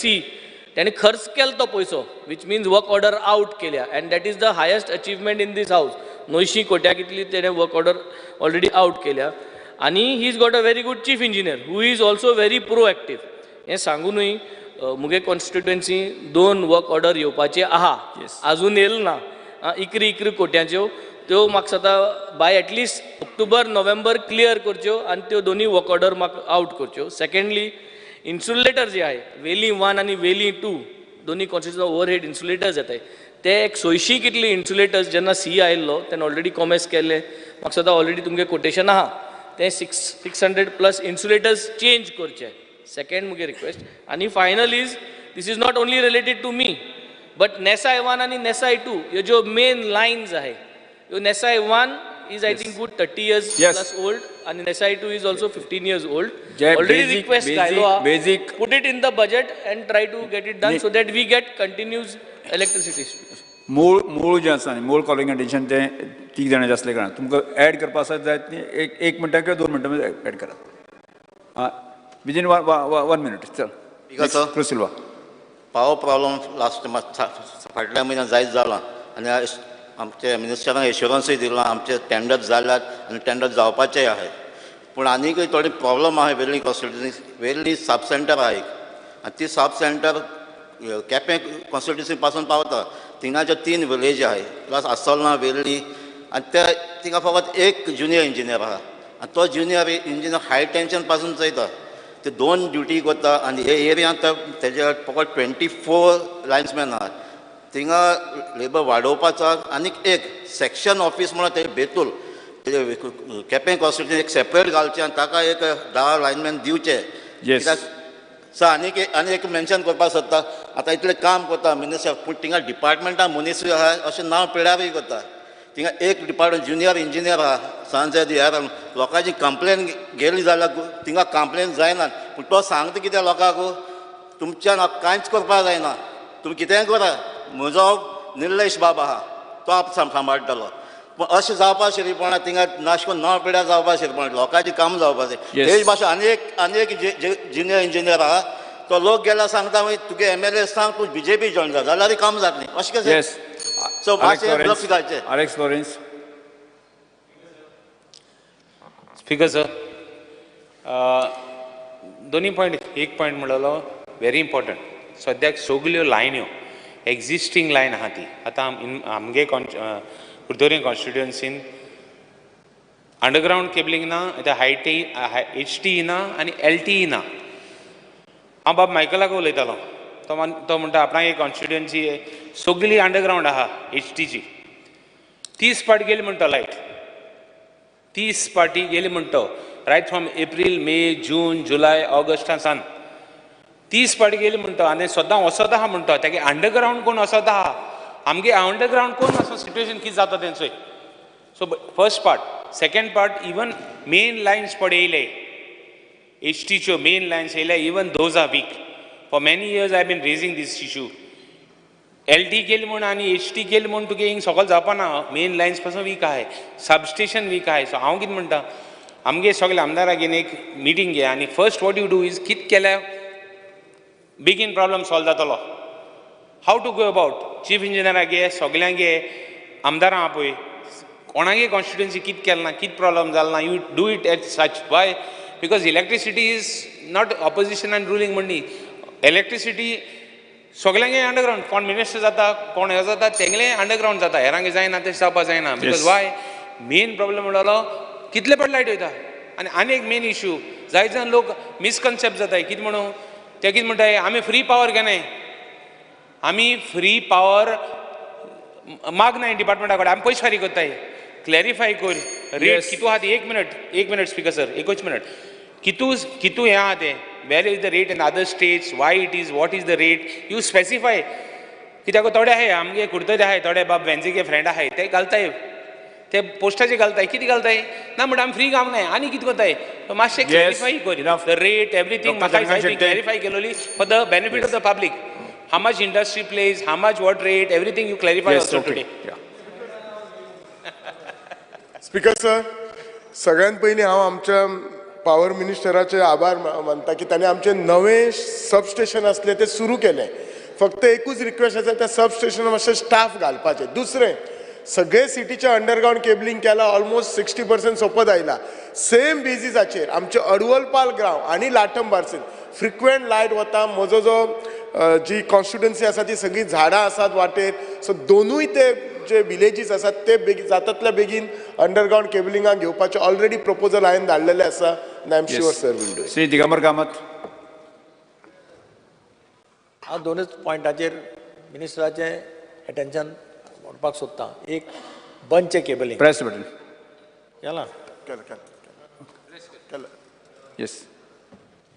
C तेणे खर्च केलो तो पयसो, which means work order out केल्या, and that is the highest achievement in this house. 900 कोट्या कितली तेणे वर्क ऑर्डर ऑलरेडी आउट केल्या. आनी he is got a very good chief engineer who is also very proactive. हें सांगूनय मुगे constituency 2 work order येवपाचे आहा, आजून येयल ना. 11 कोट्यांच्यो त्यो म्हाका दिसता by at least October November clear करच्यो आनी त्यो दोनूय वर्क ऑर्डर म्हाका आउट करच्यो. सेकंडली, इन्सुलेटर जे आहे वेली 1 आनी वेली 2 दोनूय कॉन्स्टिट्युएन्सी ओवरहेड इन्सुलेटर्स येताय, ते एक 600 कितले इन्सुलेटर्स जेन्ना सी आयिल्लो तेन्ना ऑलरेडी कॉमेस केल्ले, म्हाका दिसता ऑलरेडी तुमगे कोटेशन आहा, ते 600 प्लस इन्सुलेटर्स चेंज करचे. सेकंड मुगे रिक्वेस्ट. आनी final is, this is not only related to me but नेसाय 1 आनी नेसाय 2 ह्यो ज्यो मेन लायन्स आहाय, ह्यो नेसाय 1 is I think good 30 years plus old and Nesai 2 is also 15 years old. Already request basic, put it in the budget and try to get it done so that we get continuous electricity. मूळ जें आसा न्ही, मूळ calling attention तें 3 जाणांचें आसलें कारणान तुमकां add करपा आसा जायत न्ही, एक मिनटां किंवा 2 मिनटां एड करात. Within 1 minute. चल क्रुसिल्वा. पावर प्रॉब्लम लास्ट फाटल्या म्हयन्यात जायत जाला आनी आमचे मिनिस्टरान एश्युरन्सूय दिलां, आमचे टेंडर जाल्यात आनी टेंडर जावपाचेय आहाय. पूण आनीकय थोडे प्रॉब्लम आहाय. वेर्ली कॉन्स्टिट्युएन्सी, वेर्ली सब सेंटर आहा एक, आनी ती सब सेंटर केपें कॉन्स्टिट्युएन्सी पासून पावता. थिंगाच्यो 3 विलेजी आहाय प्लस आसोलना, वेर्ली, आनी ते थिंगा फकत एक ज्युनियर इंजिनियर आहा आनी तो ज्युनियर इंजिनियर हाय टेंशन पासून चोयता. ते 2 ड्युटी करता आनी हे एरियांत तेजे फकत 24 लायन्समॅन आहात. थिंगा लेबर वाडोवपाचो आनीक एक सेक्शन ऑफीस म्हणून ते बेतूल केपें कॉन्स्टिट्युएन्सी एक सेपरेट घालचें आनी ताका एक 10 लायनमॅन दिवचे. कित्याक सर आनीक आनी एक मेन्शन करपाक सोदता, आतां इतलें काम करता मिनिस्टर, पूण थिंगा डिपार्टमेंटान मनीसूय आहा अशें नांव पिळ्यारूय करता. थिंगा एक डिपार्टमेंट ज्युनियर इंजिनियर आहा सांजे ह्या लोकांची कंप्लेन गेली जाल्यार थिंगा कंप्लेन जायना, पूण तो सांगता कितें लोकांक, तुमच्यान कांयच करपाक जायना, तुमी कितेंय करा, म्हजो निर्लेश बाब आहा तो आप सांबाळटलो. पूण अशें जावपा शिरीपणा थिंगा नाशको नांव पिड्यार जावपा शिरीपणा, लोकांचें काम जावपाचें. तेज भाशेन आनी एक आनी एक ज्युनियर इंजिनियर आहा तो लोक गेल्यार सांगता मागीर तुगे MLA सांग तूं BJP join जा जाल्यार काम जातलें, अशें कशें? सो मातशें लक्ष घालचें. Alex Lawrence. Speaker sir, दोनी पॉयंट, एक पॉयंट म्हणलो व्हेरी इम्पॉर्टंट. सद्याक सगल्यो लायन्यो एक्झिस्टींग लायन आहा ती आतां आमगे कुडतरी कॉन्स्टिट्युएन्सीन अंडरग्रावंड केबलिंग ना, आतां हाय टी एच टी ना आनी एल टी ना. हांव बाब मायकलाक उलयतालो, तो म्हणटा आपणागे कॉन्स्टिट्युएन्सी सगली अंडरग्रावंड आहा एच टीची. 30 पाटी गेली म्हणटा लायट, 30 पाटी गेली म्हणटो, right from April, May, June, जुलय, ऑगस्टा सान 30 पाटी गेली म्हणटो. आनी सदां वचत आहा म्हणटो, तागे अंडरग्रावंड कोण वचत आहा, आमगे अंडरग्रावंड कोण आसा, सिट्युएशन कितें जाता तेंचोय. So first part. Second part, even main lines पळय येयले एच टीच्यो मेन लायन्स येयले, even those are weak. For many years I been raising this issue. L T केली म्हूण आनी एच टी केली म्हूण तुगे हिंग सगळें जावपा ना, मेन लायन्स पासून वीक आहाय, सबस्टेशन वीक आहाय. सो हांव कितें म्हणटा, आमगे सगळे आमदारागेर एक मिटींग घे आनी first what you do is कितें केल्यार बेगीन प्रॉब्लम सॉल्व जातलो, how to go about. Chief इंजिनियराक घे, सगल्यांक घे, आमदारां आपय, कोणागे कॉन्स्टिट्युएन्सी कितें केलें ना, कितें प्रॉब्लम जालें ना, you do it at such. Why? Because electricity is not opposition and ruling म्हण न्ही, इलेक्ट्रिसिटी सगल्यांगे अंडरग्रावंड. कोण मिनिस्टर जाता, कोण हें जाता, तेंगले अंडरग्रावंड जाता, हेरांगे जायना, तशें जावपा जायना. Because why main problem म्हणलो कितले पट लायट वयता. आनी आनी एक मेन इशू, जायत जाण लोक मिसकन्सेप्ट जाताय, कितें म्हणून ते कितें म्हणटाय, आमी फ्री पावर घेनाय, आमी फ्री पावर मागनाय डिपार्टमेंटा कडेन, आमी पयशे फारीक करताय. क्लॅरिफाय कर रेट कितू आहा ती. एक मिनट, एक मिनट स्पीकर सर, एकूच मिनट. कितू कितू हें आहा तें, where is the rate in other states, why it is, what is the rate, you specify. कित्याक थोडे आहाय आमगे कुडतरी आहाय, थोडे बाब वेंझीगे फ्रेंड आहाय, ते घालताय, ते पोस्टाचे घालताय, कितें घालताय ना म्हणटा आमी फ्री काम नाय, आनी कितें करताय. मातशें क्लॅरिफाय कर the rate everything, म्हाका clarify केलोली for the benefit of the public. How much industry plays, how much what rate, everything you clarify also today. Speaker sir, सगळ्यात पयलीं हांव आमच्या पावर मिनिस्टराचे आभार मानता की ताणें आमचें नवें सबस्टेशन आसलें तें सुरू केलें. फक्त एकूच रिक्वेस्ट आसा, त्या सबस्टेशनार मातशें स्टाफ घालपाचें. दुसरें, सगळे सिटीचें अंडरग्रावंड केबलिंग केलां, ऑलमोस्ट 60% सोंपत आयला. सेम बेजीसाचेर आमचें अडवलपाल ग्रांव आनी लाटम बार्सेल फ्रिक्वेंट लायट वता. म्हजो जो जी कॉन्स्टिट्युएन्सी आसा ती सगळीं झाडां आसात वाटेर, सो दोनूय ते जे विलेजीस आसात ते बेगीन जातातल्या बेगीन अंडरग्रावंड केबलिंगाक घेवपाचें ऑलरेडी प्रपोजल हांवें धाडलेलें आसा आनी I am sure sir will do. Shri Digambar Kamat. हांव दोनूच पॉयंटाचेर मिनिस्टराचें एटेन्शन व्हरपाक सोदतां. एक, बंदचें केबलिंग. प्रेस बटन केलां. केलें. येस.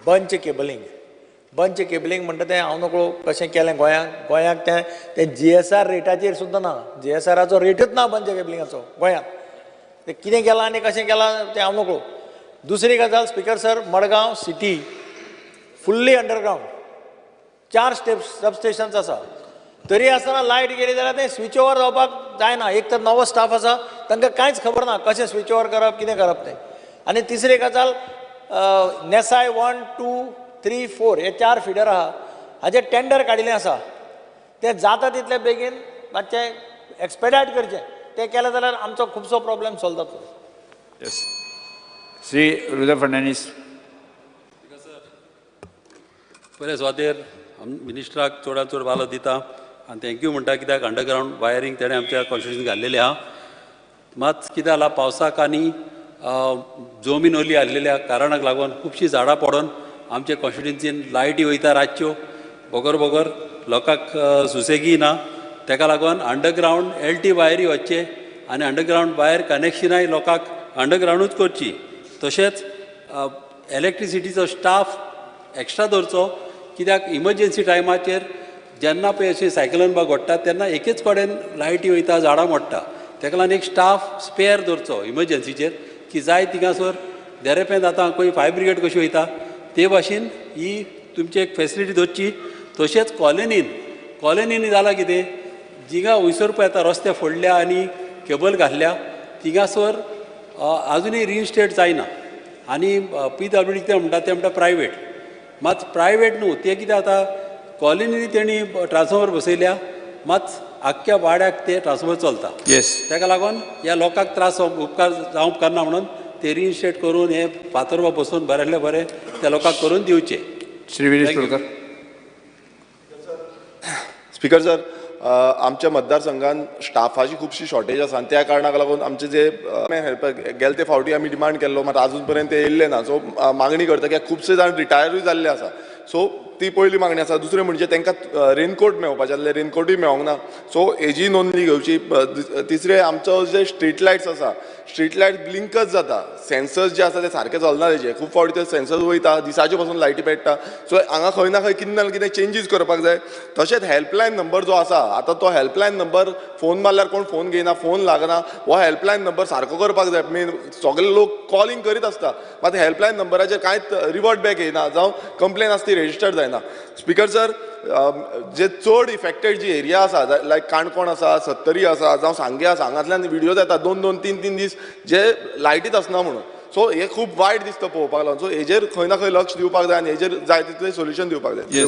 बंदचें केबलिंग, बंदचें केबलिंग म्हणटा तें हांव नकळो कशें केलें गोंयांक. गोंयांक तें तें जीएसआर रेटाचेर सुद्दां ना, जीएसआराचो रेटूच ना बंदच्या केबलिंगाचो गोंयांत. तें कितें केलां आनी कशें केलां तें हांव नकळो. दुसरी गजाल speaker sir, Madgaon city fully underground, 4 steps substations आसा, तरी आसतना लायट गेली जाल्यार तें स्विच ओवर जावपाक जायना. एक तर नवो स्टाफ आसा, तांकां कांयच खबर ना कशें स्विच ओवर करप, कितें करप तें. आनी तिसरी गजाल, नेसाय 1, 2, 3, 4 हे 4 फिडर आहा, हाजे टेंडर काडिल्लें आसा, तें जाता तितले बेगीन मातशें एक्सपेडायट करचें. तें केलें जाल्यार आमचो खुबसो प्रॉब्लेम सॉल्व जातलो. येस. श्री रुद्र फर्नांडीस. पयले सुवातेर मिनिस्टराक चडांत चड वालो दिता आनी thank you म्हणटा, कित्याक अंडरग्रावंड वायरींग तेणें आमच्या कॉन्स्टिट्युएन्सीन घाल्लेलें आहा. मात कितें जालां, पावसाक आनी जमीन ओली आसलेल्या कारणाक लागून खुबशीं झाडां पडोन आमच्या कॉन्स्टिट्युएन्सीन लायटी वयता रातच्यो, बगर बगर लोकांक सुसेगी ना. तेका लागून अंडरग्रावंड एल टी वायरी वचचे आनी अंडरग्रावंड वायर कनेक्शनाय लोकांक अंडरग्रावंडूच करची. तशेंच इलेक्ट्रिसिटीचो स्टाफ एक्स्ट्रा दवरचो, कित्याक इमर्जन्सी टायमाचेर जेन्ना पळय अशें सायक्लोन बा घडटा तेन्ना एकेच कडेन लायटी वयता, झाडां मोडटा. तेका लागून एक स्टाफ स्पेयर दवरचो इमर्जन्सीचेर, की जाय थिंगासर देरेपेंत आतां खंय फायर ब्रिगेड कशी वयता ते भाशेन ही तुमची एक फेसिलिटी दवरची. तशेंच कॉलनीन, कॉलनीन जालां कितें, जिंगा वयसर पळय आतां रस्ते फोडल्या आनी केबल घातल्या थिंगासर आजुनूय रिइन्स्टेट जायना. आनी पी डब्ल्यू डी कितें म्हणटा, ते म्हणटा प्रायवेट. मात प्रायवेट न्हू, ते कितें आतां कॉलनीनी तेणी ट्रान्सफॉर्मर बसयल्या, मात आख्ख्या वाड्याक ते ट्रान्सफॉर्मर चलता. येस. तेका लागून ह्या लोकांक त्रास उपकार जावंक करना म्हणून ते रिइन्स्टेट करून हे फातर बसोवन बऱ्यांतले बरें त्या लोकांक करून दिवचे. श्री विरेश प्रोलकर. स्पीकर सर, आमच्या मतदारसंघात स्टाफाची खुबशी शॉर्टेज आसा आनी त्या कारणाक लागून आमचे जे हेल्प गेले ते फावटी आमी डिमांड केल्लो, मात आजून पर्यंत ते येयल्ले ना. सो मागणी करता की खुबशे जाण रिटायरूय जाल्ले आसा, सो ती पयली मागणी आसा. दुसरें म्हणजे तांकां रेनकोट मेळोवपाचें आसलें, रेनकोटूय मेळोंक ना, सो हेजी नोंदणी घेवची. तिसरें, आमचो जे स्ट्रीट लायट्स आसा, स्ट्रीट लायट ब्लिंकच जाता, सेन्सर्स जे आसा ते सारके चलना तेजे, खूब फावटी ते सेन्सर्स वयता, दिसाचे पसून लायटी पेट्टा. सो हांगा खंय ना खंय कितें ना कितें चेंजीस करपाक जाय. तशेंच हेल्पलायन नंबर जो आसा आतां, तो हेल्पलायन नंबर फोन मारल्यार कोण फोन घेयना, फोन लागना, हो हेल्पलायन नंबर सारको करपाक जाय. मेन सगळे लोक कॉलिंग करीत आसता, मात हेल्पलायन नंबराचेर कांयच रिवर्ट बॅक येयना, जावं कंप्लेन आसता ती रजिस्टर्ड जायना. स्पीकर सर, जे चड इफेक्टेड जी एरिया आसा, लायक काणकोण आसा, सत्तरी आसा, जावं सांगे आसा, हांगांतल्यान व्हिडियोज येता 2-2, 3-3 दीस जे लायटीच आसना म्हणून. सो हे खूब वायट दिसता पळोवपाक लागून. सो हेजेर खंय ना खंय लक्ष दिवपाक जाय आनी हेजेर जाय तितलें सोल्युशन दिवपाक जाय.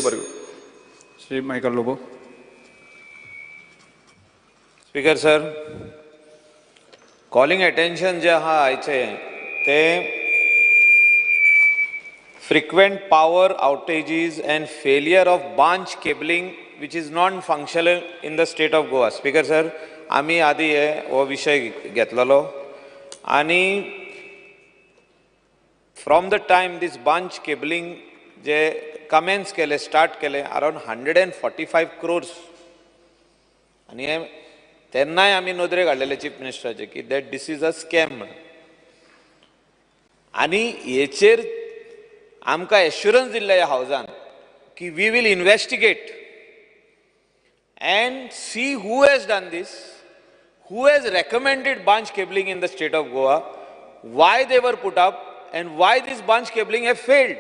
Shri Michael Lobo. Speaker sir, calling attention जे आहा आयचें तें frequent power outages and failure of branch cabling which is non-functional in the state of Goa. Speaker sir, आमी आदी हे हो विशय घेतलेलो आनी from the time this branch cabling J Cummins केले, स्टार्ट केले, अरावंड 145 crores. आनी हे तेन्नाय आमी नदरेक हाडलेले चीफ मिनिस्टराचे की that this is a scam म्हणून. आनी हेचेर आमकां एश्युरन्स दिल्लें ह्या हावजान की we will investigate and see who has done this, who has recommended bunch cabling in the state of Goa, why they were put up and why this bunch cabling have failed.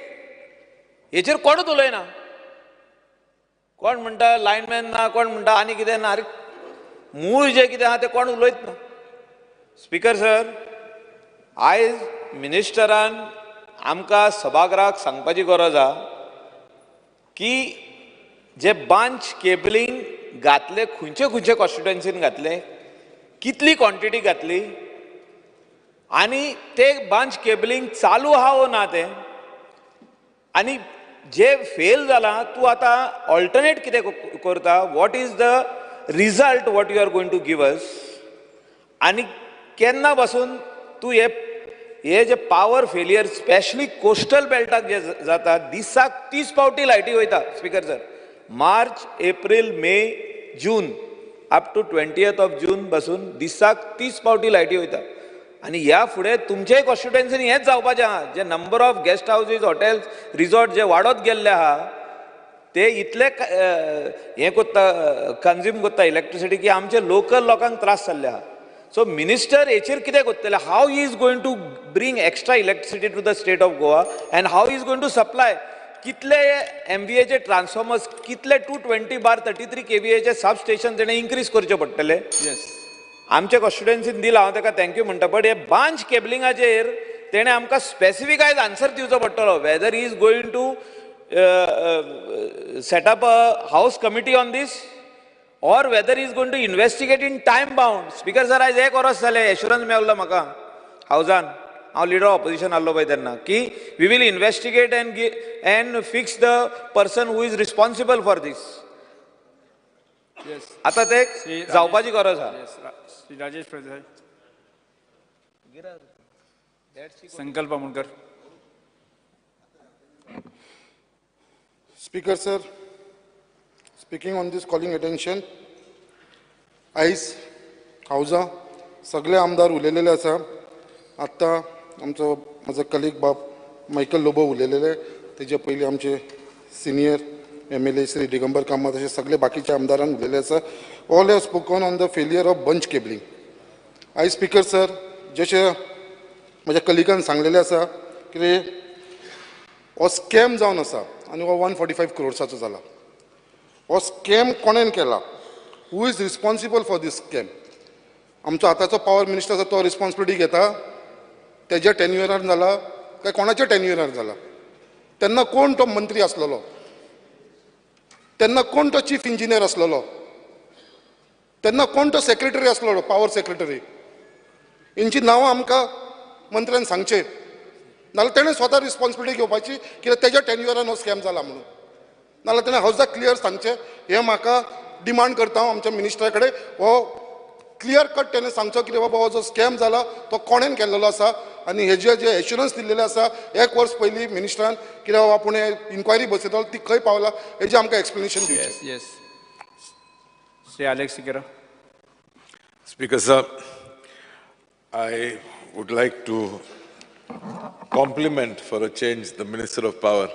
हेचेर कोणूच उलयना. कोण म्हणटा lineman ना, कोण म्हणटा आनी कितें ना, अरे मूळ जें कितें आहा तें कोण उलयत ना. स्पीकर सर, आयज मिनिस्टरान आमकां सभागृहाक सांगपाची गरज आहा की जे बांच केबलिंग घातले खंयचे खंयचे कॉन्स्टिट्युएन्सीन घातले, कितली क्वॉन्टिटी घातली आनी ते बांच केबलिंग चालू आहा वो ना तें, आनी जे फेल जाला तूं आतां ऑल्टरनेट कितें करता, what is the result what you are going to give us, आनी केन्ना पासून तूं हे जे पावर फेलियर स्पेशली कोस्टल बेल्टाक जे जाता, दिसाक 30 फावटी लायटी वयता speaker sir, March April May June up to 20th of June पासून दिसाक 30 फावटी लायटी वयता. आनी ह्या फुडें तुमचेय कॉन्स्टिट्युएन्सीन हेंच जावपाचें आहा, जे number of guest houses hotels resort जे वाडत गेल्ले आहा ते इतले हें कोत्ता कंज्यूम कोत्ता इलेक्ट्रिसिटी की आमचे लोकल लोकांक त्रास जाल्ले आहा. सो मिनिस्टर हेचेर कितें करतले, how he is going to bring extra electricity to the state of Goa and how is going to supply, कितले MVAचे ट्रान्सफॉर्मर्स, कितले 220/33 kVAचे सब स्टेशन तेणें इन्क्रीज करचे पडटले. आमच्या कॉन्स्टिट्युएन्सीन दिला, हांव ताका thank you म्हणटा, बट हे बांच केबलिंगाचेर तेणें आमकां स्पेसिफीक आयज आन्सर दिवचो पडटलो, whether he is going to set up a house committee on this or whether he is going to investigate in time bound. Speaker sir, आयज एक वरस जालें एश्युरन्स मेळ्ळो म्हाका हावजान, हांव लिडर ऑपोजिशन आहलो पळय तेन्ना, की we will investigate and fix the person who is responsible for this. आतां ते जावपाची गरज आहा. Shri Rajesh Prabhudesai, Sankalp Amonkar. Speaker sir, speaking on this calling attention, आयज हावजा सगळे आमदार उलयलेले आसा. आत्तां आमचो म्हजो कलीग बाब मायकल लोबो उलयलेले, तेजे पयलीं आमचे senior MLA Shri Digambar Kamat, अशे सगळे बाकीच्या आमदारान उलयलेले आसा. All have spoken on the failure of bunch cabling. आयज स्पीकर सर, जशें म्हज्या कलिगान सांगलेलें आसा की हो स्कॅम जावन आसा आनी हो 145 क्रोर्साचो जाला. हो स्कॅम कोणेन केला, who is responsible for this scam? आमचो आतांचो पावर मिनिस्टर आसा तो रिस्पॉन्सिबिलिटी घेता, तेज्या टेन्युअरार जाला काय कोणाच्या टेन्युअरार जाला? तेन्ना कोण तो मंत्री आसलेलो, तेन्ना कोण तो चीफ इंजिनियर आसलेलो, तेन्ना कोण तो सेक्रेटरी आसलेलो, पावर सेक्रेटरी? हेंची नांवां आमकां मंत्र्यान सांगचें, नाजाल्यार तेणें स्वता रिस्पॉन्सिबिलिटी घेवपाची कित्याक तेज्या टेन्युअरान हो स्कॅम जाला म्हणून. नाजाल्यार तेणें हावजाक क्लियर सांगचें. हें म्हाका डिमांड करता हांव आमच्या मिनिस्टरा कडेन, हो क्लियर कट तेणें सांगचो की बाबा हो जो स्कॅम जाला तो कोणेन केल्लो आसा आनी हेजे जे एश्युरन्स दिल्लेले आसा एक वर्स पयलीं मिनिस्टरान कित्याक बाबा आपूण इन्क्वायरी बसयतलो ती खंय पावला हेजें आमकां एक्सप्लेनेशन दिवचें. Yes Shri Alex Sequeira. Speaker sir, I would like to compliment for a change the Minister of Power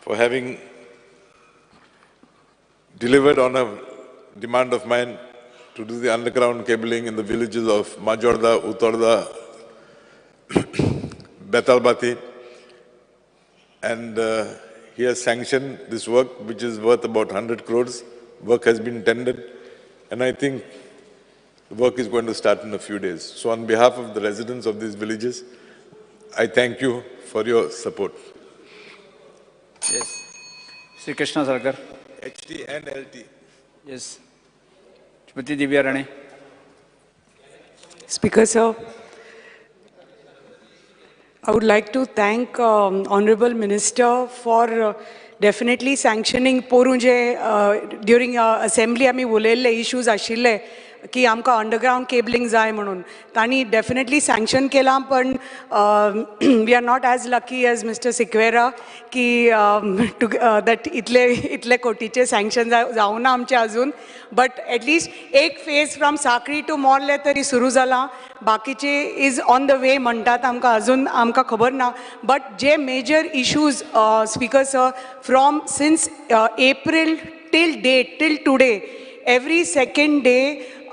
for having delivered on a demand of mine to do the underground cabling in the villages of Majorda, Utorda, Betalbati, and he has sanctioned this work, which is worth about 100 crores. Work has been tendered, and I think the work is going to start in a few days. So on behalf of the residents of these villages, I thank you for your support. Yes. Shri Krishna Sarkar. HT and LT. Yes. Shrimati Divya Rane. Speaker sir, I would like to thank Honorable Minister for definitely sanctioning पोरूं जे during assembly आमी उलयल्ले issues आशिल्ले की आमकां underground cabling जाय म्हणून तांणी definitely sanction केलां, पण we are not as lucky as mister Sequeira की टू that इतले इतले कोटीचे सँक्शन जावं ना आमचें अजून, बट एटलिस्ट एक फेज फ्रॉम साखळी टू मोर्ले तरी सुरू जालां, बाकीचे is on the वे म्हणटात आमकां अजून आमकां खबर ना. But J major issues speaker sir from since April till date till today every second day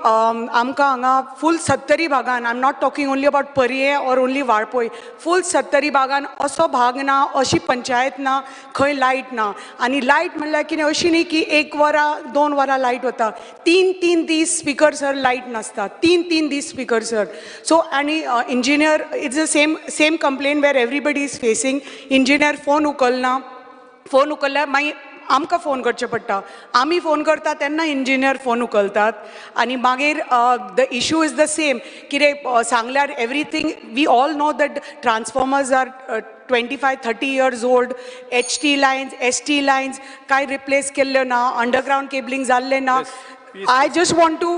आमकां हांगा फूल सत्तरी भागान, I am not talking only about Parye or only Valpoi, full Sattari भागान असो भाग ना, अशी पंचायत ना खंय लायट ना. आनी लायट म्हणल्यार कितें अशी न्ही की 1 वरां 2 वरां लायट वता, 3-3 दीस स्पीकर सर लायट नासता, 3-3 दीस स्पीकर सर. सो आनी engineer, it's the same complain where everybody is facing. Engineer phone उखलना, phone उखल्ल्यार मागीर आमकां फोन करचें पडटा, आमी फोन करता तेन्ना इंजिनियर फोन उखलतात. आनी मागीर the issue is the same, कितें सांगल्यार everything we all know that transformers are 25-30 years old, HT lines, ST lines कांय रिप्लेस केल्ल्यो ना, अंडरग्रावंड केबलिंग जाल्लें ना. I just want to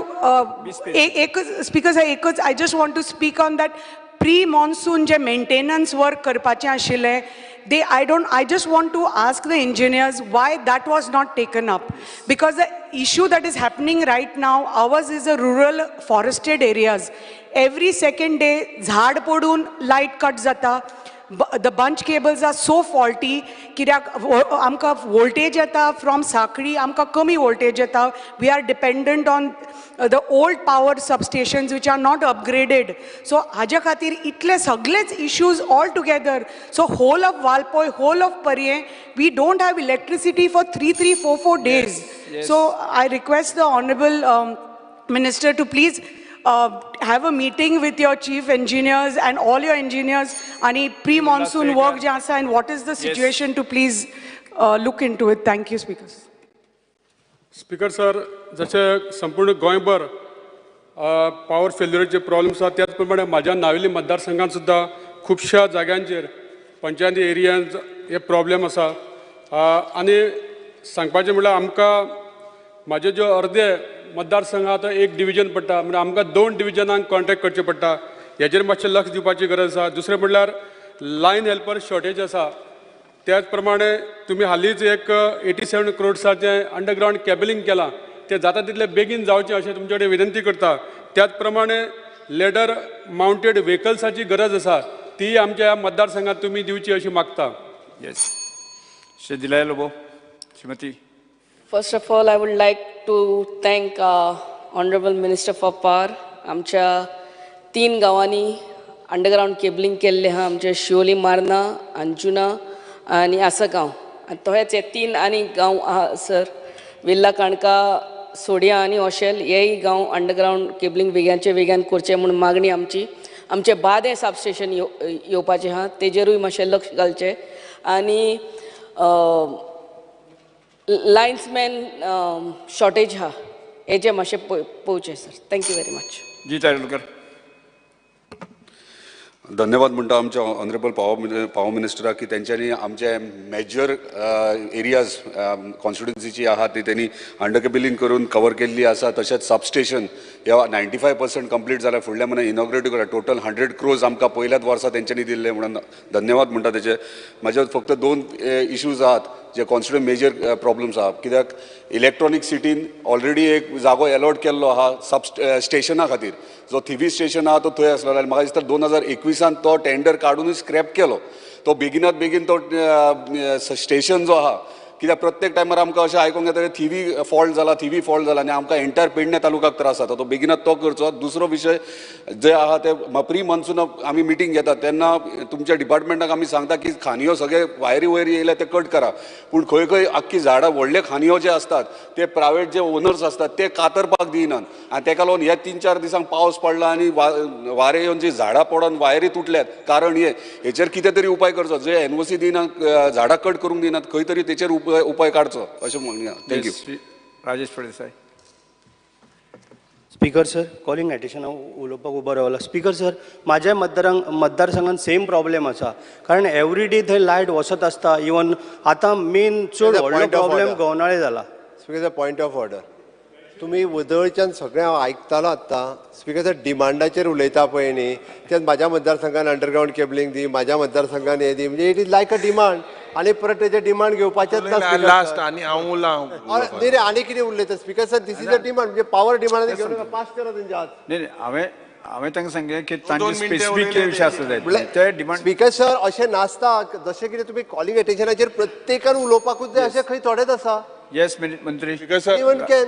एकच स्पीकर साहेब, एकच I just want to speak on that pre monsoon J maintenance work करपाचें आशिल्लें, they I just want to ask the engineers why that was not taken up, because the issue that is happening right now, ours is a rural forested areas. Every second day झाड पडून light cut जाता. The bunch cables are so faulty कित्याक आमकां voltage येता from साखळी, आमकां कमी voltage येता. We are dependent on the old power substations which are not upgraded. So हाज्या खातीर इतले सगळेच issues all together. So whole of Valpoi, whole of Parye, we don't have electricity for 3, 3, 4, 4 days. So I request the honourable minister to please have a meeting with your chief engineers and all your engineers ani pre-monsoon work je asa and what is the situation, to please look into it. Thank you, speakers. Speaker sir, जशे संपूर्ण गोंयभर power फेल्युराचे problems आसा, त्याच प्रमाणे म्हाज्या नावेली मतदारसंघात सुद्दां खुबश्या जाग्यांचेर पंचायती एरियांत हे प्रॉब्लेम आसा. आनी सांगपाचें म्हणल्यार आमकां म्हाजे ज्यो अर्दे मतदारसंघ आतां एक डिविजन पडटा, म्हणजे आमकां 2 डिविजनांक कॉन्टेक्ट करचें पडटा, हेजेर मातशें लक्ष दिवपाची गरज आसा. दुसरें म्हणल्यार लायन हेल्पर शॉर्टेज आसा, त्याच प्रमाणे तुमी हालींच एक 87 क्रोड्साचें अंडरग्रावंड केबलिंग केलां, तें जाता तितलें बेगीन जावचें अशें तुमचे कडेन विनंती करता. त्याच प्रमाणे लेडर मावंटेड व्हेकल्साची गरज आसा, ती आमच्या ह्या मतदारसंघात तुमी दिवची अशी मागता. Yes, Shri Delilah Lobo. Shrimati. First of all, I would like to thank Honorable Minister for Power. आमच्या 3 गांवांनी अंडरग्रावंड केबलिंग केल्लें आहा, आमच्या शिवोली, मार्ना, अंजुना आनी आसगांव, आनी तशेंच हे 3 आनी गांव आहा सर, विल्ला काणका, सोडिया आनी ओशेल, हेय गांव अंडरग्रावंड केबलिंग वेग्याचे वेग्यान करचें म्हूण मागणी आमची. आमचें बादें सबस्टेशन येवपाचें आहा, तेजेरूय मातशें लक्ष घालचें. आनी लायन्समॅन शॉर्टेज हा, हेजें मातशें पळोवचें sir. Thank you very much. Ji Tarlekar. धन्यवाद म्हणटा आमच्या ऑनरेबल पावर मिनिस्टराक की तेंच्यांनी आमचे मेजर एरियाज कॉन्स्टिट्युन्सीची आहा ती तेणी अंडर केबलिंग करून कवर केल्ली आसा. तशेंच सबस्टेशन ह्या 95% कंप्लीट जाल्या, फुडल्या म्हयन्याक इनॉग्रेट करा. टोटल 100 क्रोर्स आमकां पयल्याच वर्सा तेंच्यांनी दिल्ले म्हणून धन्यवाद म्हणटा तेचे. म्हाजे फक्त 2 इश्यूज आहात जे कॉन्स्टिट्युएंट मेजर प्रॉब्लम्स आहा, कित्याक इलेक्ट्रॉनीक सिटीन ऑलरेडी एक जागो एलॉट केल्लो आहा सब स्टेशना खातीर, जो थिवी स्टेशन आहा तो थंय आसलो आनी म्हाका दिसता 2021 तो टेंडर काडूनच स्क्रॅप केलो. तो बेगिनात बेगीन तो स्टेशन जो आहा, कित्याक प्रत्येक टायमार आमकां अशें आयकूंक येता थिवी फॉल्ट जाला, थिवी फॉल्ट जाला आनी आमकां एंटायर पेडणे तालुकाक त्रास जाता, तो बेगिनात तो करचो. दुसरो विशय जे आहा ते प्री मॉन्सून आमी मिटींग घेतात तेन्ना तुमच्या डिपार्टमेंटाक आमी सांगता की खांदयो सगळे वायरी वयर येयल्या ते कट करा, पूण खंय खंय आख्खी झाडां व्हडले खांदयो जे आसतात ते प्रायवेट जे ओनर्स आसतात ते कातरपाक दिनात आनी तेका लागून ह्या 3-4 दिसांक पावस पडला आनी वारें येवन जी झाडां पडोन वायरी तुटल्यात. कारण हे हेचेर कितें तरी उपाय करचो, जे एनओसी दिनात, झाडां कट करूंक दिनात, खंय तरी तेचेर उपाय काडचो अशें म्हणून. Thank you. Rajesh Phaldesai. Speaker sir, calling attention हांव उलोवपाक उबो रावला. स्पीकर सर, म्हाज्या मतदारसंघान सेम प्रॉब्लेम आसा, कारण एवरी डे थंय लायट वचत आसता. इवन आतां मेन चड व्हडलो प्रॉब्लेम गवनाळे जाला. Speaker sir, point of order. तुमी वदळच्यान सगळें हांव आयकतालो आत्तां. स्पीकर सर, डिमांडाचेर उलयता पळय न्ही, तेच म्हाज्या मतदारसंघान अंडरग्रावंड केबलिंग दी, म्हाज्या मतदारसंघान हें दी, म्हणजे it is like a demand आनी परत तेजे डिमांड घेवपाचेच ना लास्ट. आनी हांव उरलां न्ही रे, आनी कितें उलयता speaker sir? This is a demand, म्हणजे पावर डिमांड घेवन पास करा तेंच्या हात. न्ही, हांवें तांकां सांगलें की तांचे स्पेसिफीक विशय आसता जाय ते डिमांड. स्पीकर सर, अशें नासता जशें कितें तुमी कॉलिंग एटेन्शनाचेर प्रत्येकान उलोवपाकूच जाय अशें खंय थोडेच आसा. येस मंत्री. Even can.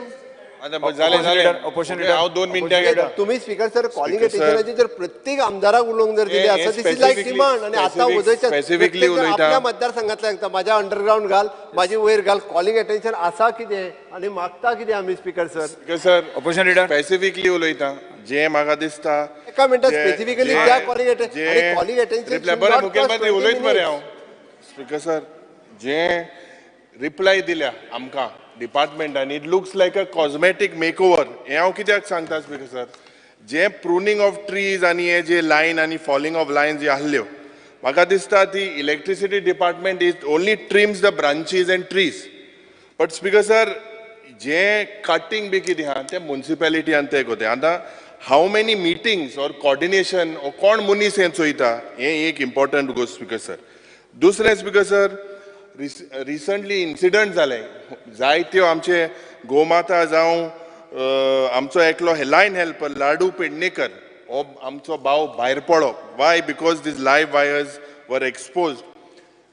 हांव 2 मिनटां घेता. तुम्ही स्पीकर सर कॉलिंग अटेन्शनाचे जर प्रत्येक आमदाराक उलोवंक जर दिले आसा, this is like demand. आनी आतां वजयच्या स्पेसिफिकली उलयता आपल्या मतदारसंघातल्या सांगता माझ्या अंडरग्राउंड घाल, माझी वयर घाल. कॉलिंग अटेन्शन आसा कितें आनी मागता कितें आमी speaker sir? Speaker sir opposition leader specifically उलयता जे म्हाका दिसता एका मिनटात स्पेसिफिकली त्या कॉलिंग अटेन्शन, कॉलिंग अटेन्शन बरें मुखेलमंत्री उलयत मरे हांव. स्पीकर सर जे रिप्लाय दिल्या आमकां डिपार्टमेंटान, it looks like a cosmetic makeover. हें हांव कित्याक सांगता स्पीकर सर, जे प्रुनींग ऑफ ट्रीज आनी हे जे लायन आनी फॉलिंग ऑफ लायन जी आहल्यो, म्हाका दिसता ती electricity department is only trims the branches and trees. But speaker sir J cutting बी कितें आहा तें मुन्सिपेलिटीन तें कोत्ता. आतां how many meetings or coordination or कोण मनीस हें चोयता हें एक इम्पॉर्टंट गोश्ट स्पीकर सर. दुसरें स्पीकर सर, रिसंटली इन्सिडंट जाले जायत्यो आमचे गोमाता जावं आमचो एकलो लायन हेल्पर लाडू पेडणेकर हो आमचो भाव भायर पडलो. Why? Because these live wires were exposed.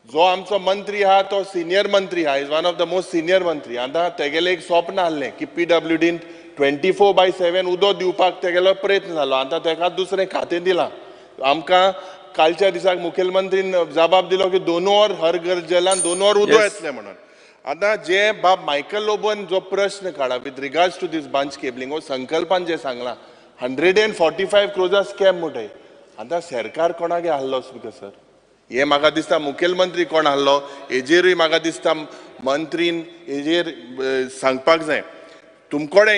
जो आमचो मंत्री आहा तो सिनियर मंत्री आहा, is one of the most senior मंत्री. आतां तेगेलें एक स्वप्न आहलें की PWDन 24/7 उदक दिवपाक तेगेलो प्रयत्न जालो. आतां तेका दुसरें खातें दिलां. आमकां कालच्या दिसाक मुखेलमंत्रीन जबाब दिलो की 2 वर हर घर जलान 2 वर उदक येतलें म्हणून. आतां जे बाब मायकल लोबोन जो प्रश्न काडला with regards to this bunch cabling, हो संकल्पान जे सांगलां 145 क्रोजा स्कॅम म्हणटाय. आतां सरकार कोणागे आहलो स्पीकर सर? हे म्हाका दिसता मुखेलमंत्री कोण आहलो हेजेरूय म्हाका दिसता मंत्रीन हेजेर सांगपाक जाय. तुमकोडे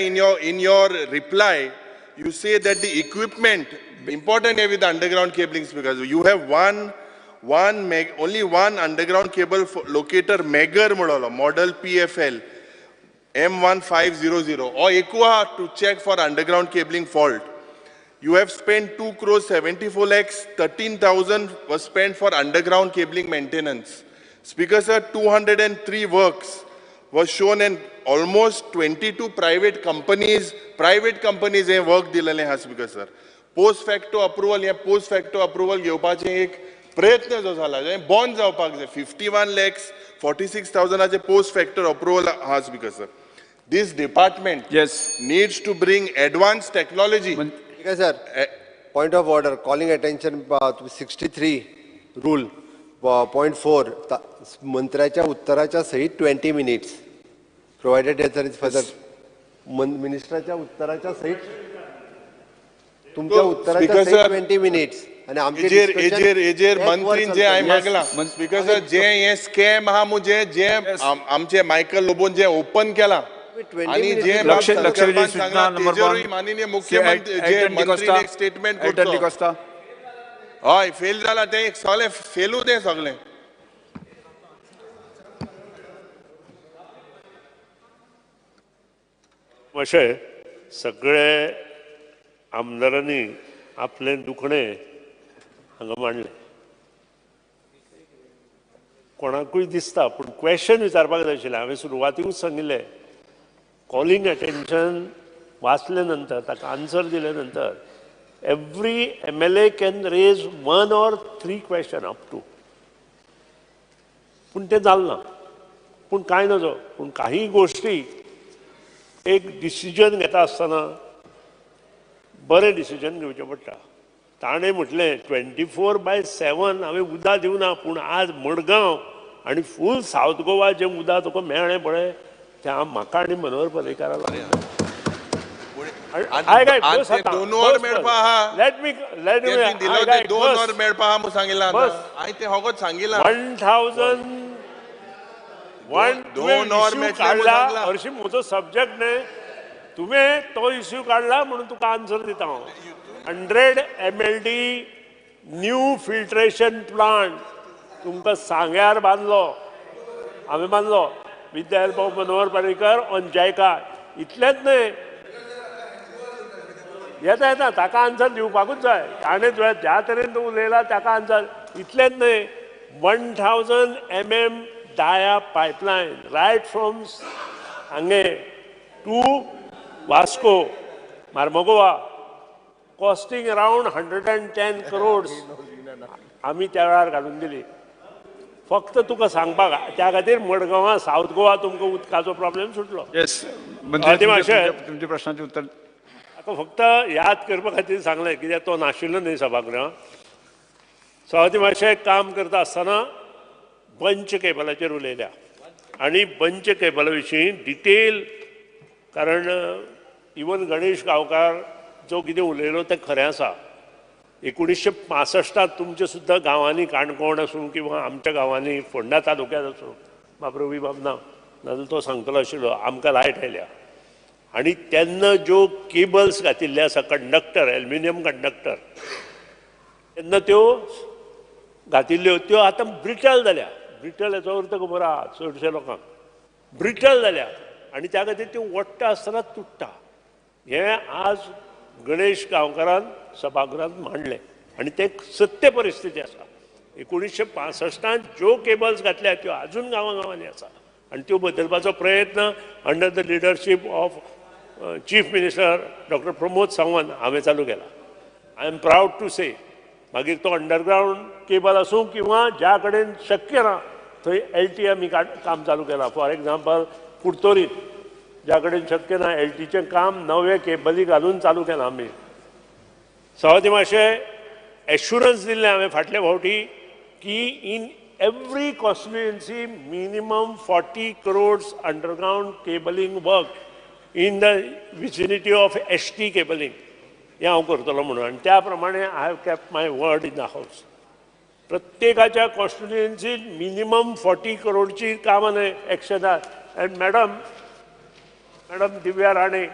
in your reply you say that the equipment important here with the underground cabling, because you have only one underground cable locator Megger model PFL M1500 or Equa to check for underground cabling fault. You have spent 2,74,13,000 was spent for underground cabling maintenance. Speaker sir, 203 works was shown and almost 22 private companies हे work दिलेले आहा speaker sir. Post facto approval, हे post facto approval घेवपाचे एक प्रयत्न जो जाला bond जावपाक जाय. 51,46,000 पोस्ट फॅक्टो अप्रुवल आहा speaker sir. This department needs to bring advance technology. Speaker sir, point of order, calling attention 63 rule point 4, मंत्र्याच्या उत्तराच्या सहित 20 minutes provided there is further. मिनिस्टराच्या उत्तराच्या सहित तुमच्या उत्तराच्या सहित 20 मिनिट्स. आणि आमचे हेजेर मंत्रीन जे हांवें मागलां स्पीकर सर, जे हे स्कॅम आहा मुजे जे आमचे मायकल लोबोन जे ओपन केलां आणि जे तेजेरूय माननीय मुख्यमंत्री जे मंत्रीन एक स्टेटमेंट करचो. हय, फेल जाला तें सगळें फेलू तें सगळें. अशें सगळे आमदारांनी आपलें दुखणें हांगा मांडलें. कोणाकूय दिसता पूण क्वेश्चन विचारपाक जाय आशिल्लें. हांवें सुरवातीकूच सांगिल्लें, कॉलिंग अटेन्शन वाचले नंतर ताका आन्सर दिले नंतर every MLA can raise 1 or 3 question up to. पूण तें जालें ना. पूण कांय नजो, पूण काही गोश्टी एक डिसिजन घेता आसतना बरें डिसिजन घेवचें पडटा. ताणें म्हटलें 24/7 हांवें उदक दिवना, पूण आज मडगांव आनी फूल सावथ गोवा जें उदक तुका मेळ्ळें पळय तें म्हाका आनी मनोहर पर्रीकारा लागून. 2 वर मेळपा आहा, 2 वर मेळपा आहा म्हूण सांगिलां. हांवें तें होगोत सांगिलां. 1001 2 काडला हरशीं म्हजो सब्जेक्ट न्हय, तुवें तो इश्यू काडला म्हणून तुका आन्सर दिता हांव. 100 MLD new filtration plant तुमकां सांग्यार बांदलो, हांवें बांदलो with the help of Manohar Parrikar on JICA. इतलेंच न्हय, येता येता ताका आन्सर दिवपाकूच जाय. ताणें ज्या तरेन तूं उलयला ताका आन्सर. इतलेंच न्हय, 1000 mm dia pipeline right from हांगे to Vasco Marmagoa costing around 110 crores आमी त्या वेळार घालून दिली. फक्त तुका सांगपाक त्या खातीर मडगांवां सावथ गोवा तुमकां उदकाचो प्रॉब्लेम सुटलो. येस तुमच्या प्रश्नाचें उत्तर म्हाका फक्त याद करपा खातीर सांगलें कित्याक तो नाशिल्लो न्ही सभागृहांत. सभापती मातशें काम करता आसतना बंच केबलाचेर उलयल्या आनी बंच केबला विशीं डिटेल, कारण इवन गणेश गांवकार जो कितें उलयलो तें खरें आसा. 1965 तुमचे सुद्दां गांवांनी, काणकोण आसूं किंवा आमच्या गांवांनी फोंडा तालुक्यांत आसूं, बाब रवी बाब ना नाजाल्यार तो सांगतलो आशिल्लो, आमकां लायट आयल्या. आनी तेन्ना ज्यो केबल्स घातिल्ले आसा, कंडक्टर, एल्युमिनियम कंडक्टर, तेन्ना त्यो घातिल्ल्यो त्यो आतां ब्रिटल जाल्या. ब्रिटल हेचो अर्थ खबर आहा चडशे लोकांक, ब्रिटल जाल्या आनी त्या खातीर त्यो ओडटा आसतना तुट्टा. हें आज गणेश गांवकारान सभागृहांत मांडलें आनी तें सत्य परिस्थिती आसा. 1965 ज्यो केबल्स घातल्या त्यो आजून गांवां गांवांनी आसा आनी त्यो बदलपाचो प्रयत्न under the leadership of chief minister doctor Pramod Sawant हांवें चालू केला. I am proud to say. मागीर तो अंडरग्रावंड केबल आसूं किंवा ज्या कडेन शक्य ना थंय एल टी आमी काम चालू केलां. फॉर एग्जाम्पल कुडतोरीत ज्या कडेन शक्य ना एल टीचें काम नवे केबली घालून चालू केलां आमी. सभापती मातशें एश्युरन्स दिल्लें हांवें फाटले फावटी की in every constituency minimum 40 crores underground cabling work in the vicinity of ST cabling हें हांव करतलो म्हणून, आनी त्या प्रमाणे I have kept my word in the house. प्रत्येकाच्या कॉन्स्टिट्युएन्सीत मिनिमम 40 करोडची कामां न्हय एक्शनार. And madam Divya Rane,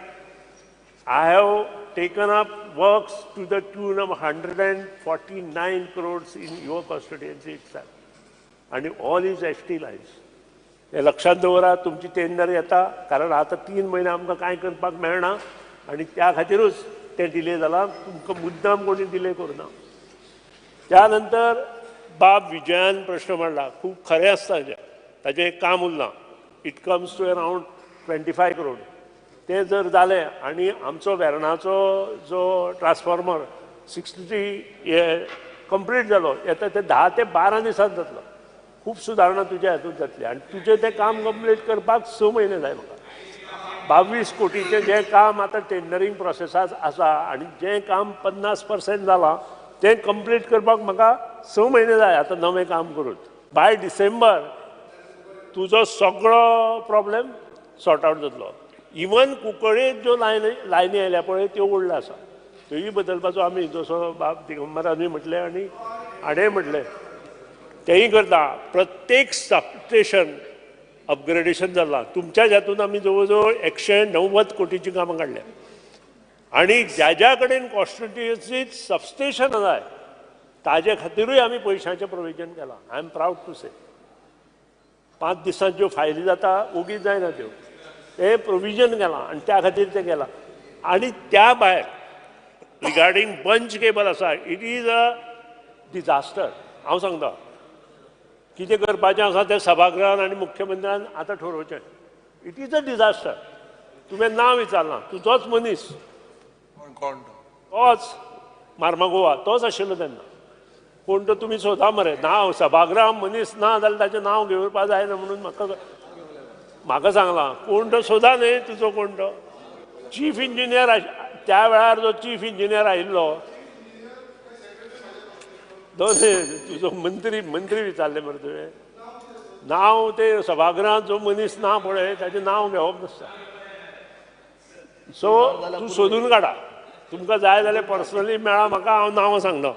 I have taken up works to the tune of 149 crores in your constituency itself. आनी all is ST lines. हें लक्षांत दवरा, तुमची tender येता, कारण आतां 3 म्हयने आमकां कांय करपाक मेळना आनी त्या खातीरूच तें डिले जालां. तुमकां मुद्दाम कोणी डिले करुना. त्या नंतर बाब विजयान प्रश्न मांडला, खूब खरें आसता ताजें एक काम उरलां, it comes to around 25 crore. तें जर जालें आनी आमचो वेर्णाचो जो ट्रान्सफॉर्मर 63 हे कंप्लीट जालो येता ते 10 ते 12 दिसांत जातलो. खूब सुदारणा तुज्या हातूंत जातली आनी तुजें तें काम कंप्लीट करपाक 6 म्हयने जाय म्हाका. 22 कोटीचें जें काम आतां टेंडरींग प्रोसेसांत आसा आनी जें काम 50% जालां तें कंप्लीट करपाक म्हाका 6 म्हयने जाय आतां नवें काम करून. बाय डिसेंबर तुजो सगळो प्रॉब्लेम सॉर्ट आवट जातलो. इवन कुंकळ्ळेक ज्यो लायनी आयल्या पळय त्यो ओल्ड आसा, त्योय बदलपाचो आमी जसो बाब दिगंबरानूय म्हटलें आनी हाणें म्हटलें तेंय करता. प्रत्येक सबस्टेशन अपग्रेडेशन जालां. तुमच्या हातून आमी जवळ जवळ 190 कोटीची कामां काडल्या आनी ज्या ज्या कडेन कॉन्स्टिट्युएन्सीत सबस्टेशन जाय ताजे खातीरूय आमी पयशांचें प्रोविजन केलां. I am proud to say. 5 दिसांत ज्यो फायली जाता ओगीच जायना त्यो, तें प्रोविजन केलां आनी त्या खातीर तें केलां. आनी त्या भायर रिगार्डींग बंच केबल आसा, it is a disaster. हांव सांगता कितें करपाचें आसा तें सभागृहान आनी मुख्यमंत्र्यान आतां ठरोवचें. It is a disaster. तुवें नांव विचारलां, तुजोच मनीस तोच मार्मागोवा तोच आशिल्लो तेन्ना. कोण तो तुमी सोदा मरे, नांव सभागृहा मनीस ना जाल्यार ताचें नांव घेवपा जायना म्हणून म्हाका सांगलां. कोण तो सोदा न्हय तुजो कोण तो चीफ इंजिनियर, त्या वेळार जो चीफ इंजिनियर आयिल्लो दोन तुजो मंत्री विचारलें मरे तुवें नांव, ते सभागृहांत जो मनीस ना पळय ताचें नांव घेवप नासता. सो तूं सोदून काडा, तुमकां जाय जाल्यार पर्सनली मेळा म्हाका, हांव नांवां सांगता.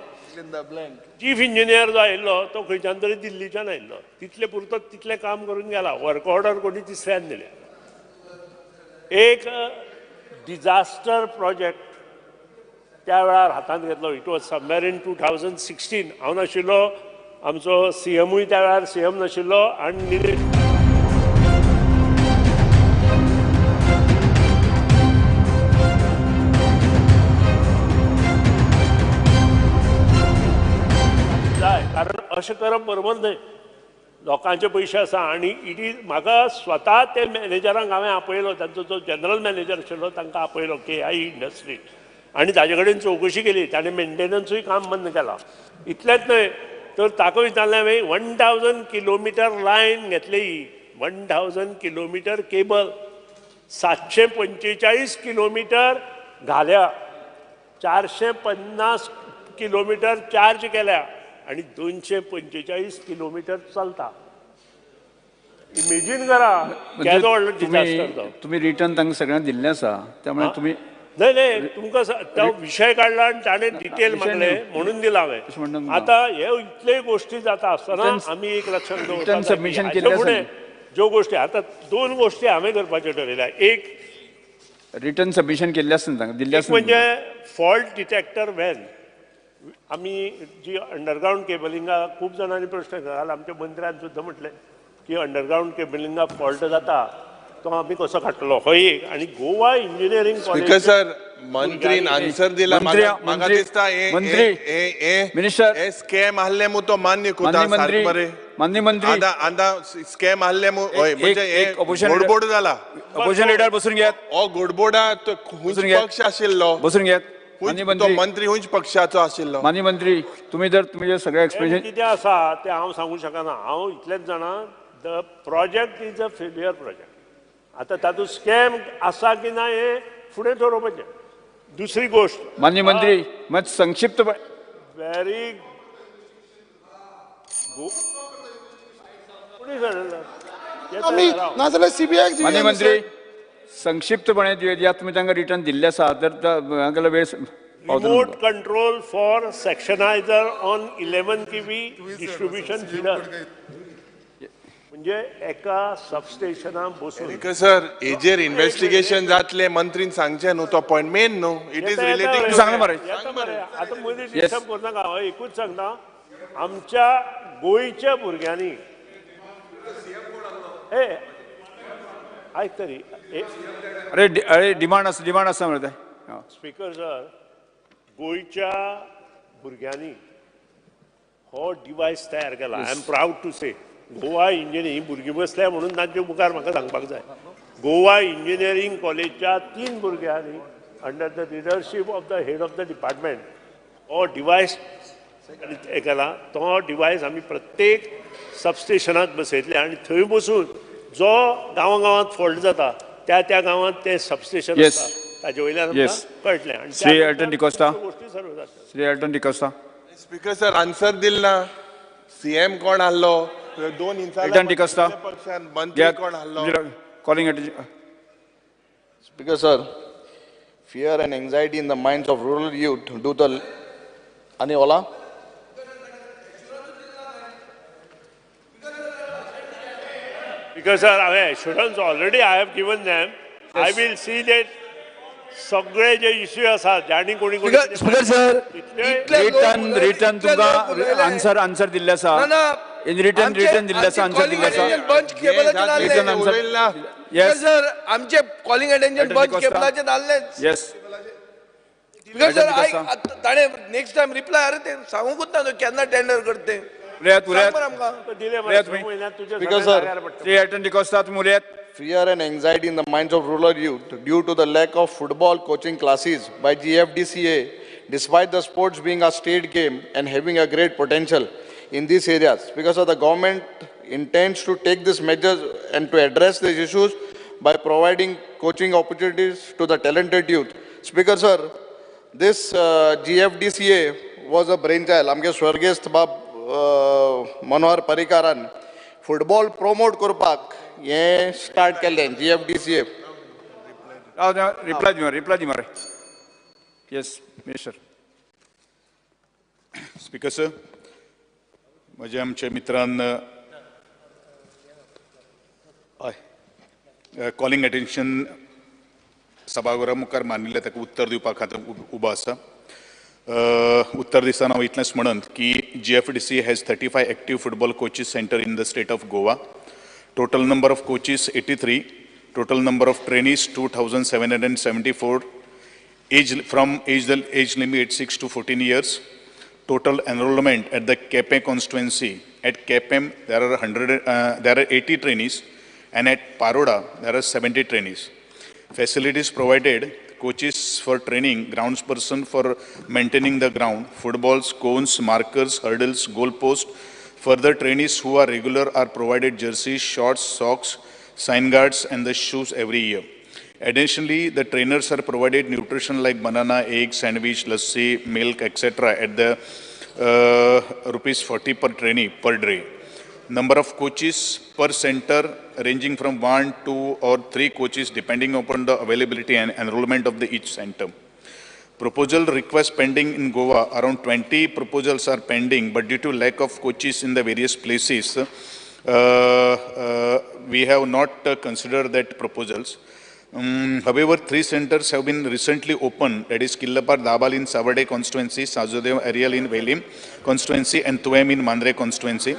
चीफ इंजिनियर जो आयिल्लो तो खंयच्यान तरी दिल्लीच्यान आयिल्लो, तितले पुरतो तितलें काम करून गेला. वर्क ऑर्डर कोणी तिसऱ्यान दिल्या. एक डिजास्टर प्रोजेक्ट त्या वेळार हातांत घेतलो. It was somewhere in 2016. हांव नाशिल्लो, आमचो सीएमूय त्या वेळार सीएम नाशिल्लो आनी निलेश जाय, कारण अशें करप बरोबर न्हय. लोकांचे पयशे आसा आनी it is म्हाका स्वता ते मॅनेजरांक हांवें आपयलो, तांचो जो जनरल मॅनेजर आशिल्लो तांकां आपयलो के I industry, आनी ताजे कडेन चवकशी केली. ताणें मेंटेनन्सूय काम बंद केलां. इतलेंच न्हय, तर ताका विचारलें हांवें 1000 किलोमिटर लायन घेतली, 1000 किलोमिटर केबल 745 किलोमिटर घाल्या, 450 किलोमिटर चार्ज केल्या आनी 245 किलोमिटर चलता. इमेजीन करा केदो व्हडलो डिजास्टर तो. तुमी रिटर्न तांकां सगळ्यांक दिल्लें आसा, त्यामुळे तुमी न्हय न्हय तुमकां तो विशय काडला आनी ताणें डिटेल मागलें म्हणून दिला हांवें. आतां हे इतले गोश्टी जाता आसतना आमी एक लक्षात दवरपाक फुडें ज्यो गोश्टी आतां दोन गोश्टी हांवें करपाच्यो ठरयल्या. एक रिटर्न सबमिशन केल्लें आसा तांकां दिल्लें आसा, म्हणजे फॉल्ट डिटेक्टर व्हॅन. आमी जी अंडरग्रावंड केबलिंगा खूब जाणांनी प्रश्न घाल, आमच्या मंत्र्यान सुद्दां म्हटलें की अंडरग्रावंड केबलिंगा फॉल्ट जाता तो आमी कसो काडटलो, हो एक. आनी गोवा इंजिनियरींग स्पीकर सर, मंत्रीन आन्सर दिला. म्हाका दिसता हे मिनिस्टर हे स्कॅम आहले मू तो मान्य करता सारकें बरें. माननीय मंत्री आतां स्कॅम आहले मू हय, म्हणजे हे गोडबोड जाला. अपोजिशन लिडर बसून घेयात. हो गोडबोडा तो खंयच पक्ष आशिल्लो, बसून घेयात. तो मंत्री खंयच पक्षाचो आशिल्लो. माननीय मंत्री, तुमी जर तुमचे सगळे एक्सप्लेनेशन कितें आसा तें हांव सांगूंक शकना. हांव इतलेंच जाणा, the project is a failure project. आतां तातूंत स्कॅम आसा की ना हें फुडें थारोवपाचें. दुसरी गोश्ट माननीय मंत्री मात संक्षिप्त व्हेरी नाजाल्यार सीबीआय. माननीय मंत्री संक्षिप्तपणे दियात, तुमी तांकां रिटर्न दिल्लें आसा तर वेळ. Remote control for sectionizer on 11 kV distribution feeder, म्हणजे एका सबस्टेशनाक बसून. सर हेजेर इन्व्हेस्टिगेशन जातलें मंत्रीन सांगचें न्हू, तो पॉयंट मेन न्हू, it is relating. सांगलें मरे आतां मदीं डिस्टर्ब करनाका. हांव एकूच सांगता, आमच्या गोंयच्या भुरग्यांनी ए आयक तरी. अरे अरे डिमांड आसा, डिमांड आसा मरे. स्पीकर सर, गोंयच्या भुरग्यांनी हो डिवायस तयार केला. I am proud to say Goa engineering भुरगीं बसल्या म्हणून तांचे मुखार म्हाका सांगपाक जाय. गोवा इंजिनियरींग कॉलेजच्या 3 भुरग्यांनी under the leadership of the head of the department हो डिवायस केला. तो डिवायस आमी प्रत्येक सबस्टेशनाक बसयतले आनी थंय बसून जो गांवां गांवांत फॉल्ट जाता त्या त्या गांवांत तें सबस्टेशन आसा ताजे वयल्यान आमकां कळटलें. आनी श्री एल्टन डिकोस्टा, गोश्टी सर्व जाता. Shri Elton D'Costa. Speaker sir answer दिल ना. सीएम कोण आहलो, दोन एल्टन डिकोस्टा पक्षान मंत्री कोण आहलो. Calling. Speaker sir, fear and anxiety in the minds of rural youth due the आनी ओला Because sir, हांवें assurance already I have given them. I will see that सगळे जे इश्यू आसात जाणी कोणी कोणी. स्पीकर सर, रिटर्न तुमकां आन्सर आन्सर दिल्लें आसा. इन रिटर्न रिटर्न दिल्लें आसा, आन्सर दिल्लें आसा. बंच केबलाचेर रिटर्न आन्सर. येस सर, आमचे कॉलिंग अटेन्शन बंच केबलाचेर जाल्लेंच. येस स्पीकर सर, आयक ताणें नेक्स्ट टायम रिप्लाय अरे तें सांगूंकूच ना केन्ना टेंडर करता तें. उलयात उलयात. Speaker sir, Shri Elton D'Costa तुमी उलयात. Fear and anxiety in the minds of rural youth due to the lack of football coaching classes by GFDCA, despite the sports being a state game and having a great potential in these areas. Because of the government intends to take these measures and to address these issues by providing coaching opportunities to the talented youth. Speaker sir, this GFDCA was a brainchild. आमगे स्वर्गेस्त बाब Manohar पर्रीकारान football promote करपाक हे start केल्लें GFDCA. Reply दी, reply दी मरे. Yes minister. Speaker sir, म्हज्या आमच्या मित्रान हय calling attention सभागृहा मुखार मांडिल्लें ताका उत्तर दिवपा खातीर उबो आसा. उत्तर दिसतना हांव इतलेंच म्हणन की GFDC has 35 active football coaches centre in the state of Goa. Total number of coaches 83, total number of trainees 2774, age from age limit 6 to 14 years. Total enrollment at the Quepem constituency, at Quepem there are 80 trainees, and at Paroda there are 70 trainees. Facilities provided: coaches for training, grounds person for maintaining the ground, footballs, cones, markers, hurdles, goal post. Further, trainees who are regular are provided jerseys, shorts, socks, sign guards and the shoes every year. Additionally, the trainers are provided nutrition like banana, egg, sandwich, lassi, milk, etc. at the rupees 40 per trainee per day. Number of coaches per center ranging from 1, 2 or 3 coaches depending upon the availability and enrollment of the each center. Proposal request pending in Goa, around 20 proposals are pending, but due to lack of coaches in the various places, we have not considered that proposals. However, 3 centers have been recently opened, that is Killapar Dabal in Savade constituency, Sajodev Ariel in Velim constituency and Tuem in Mandre constituency.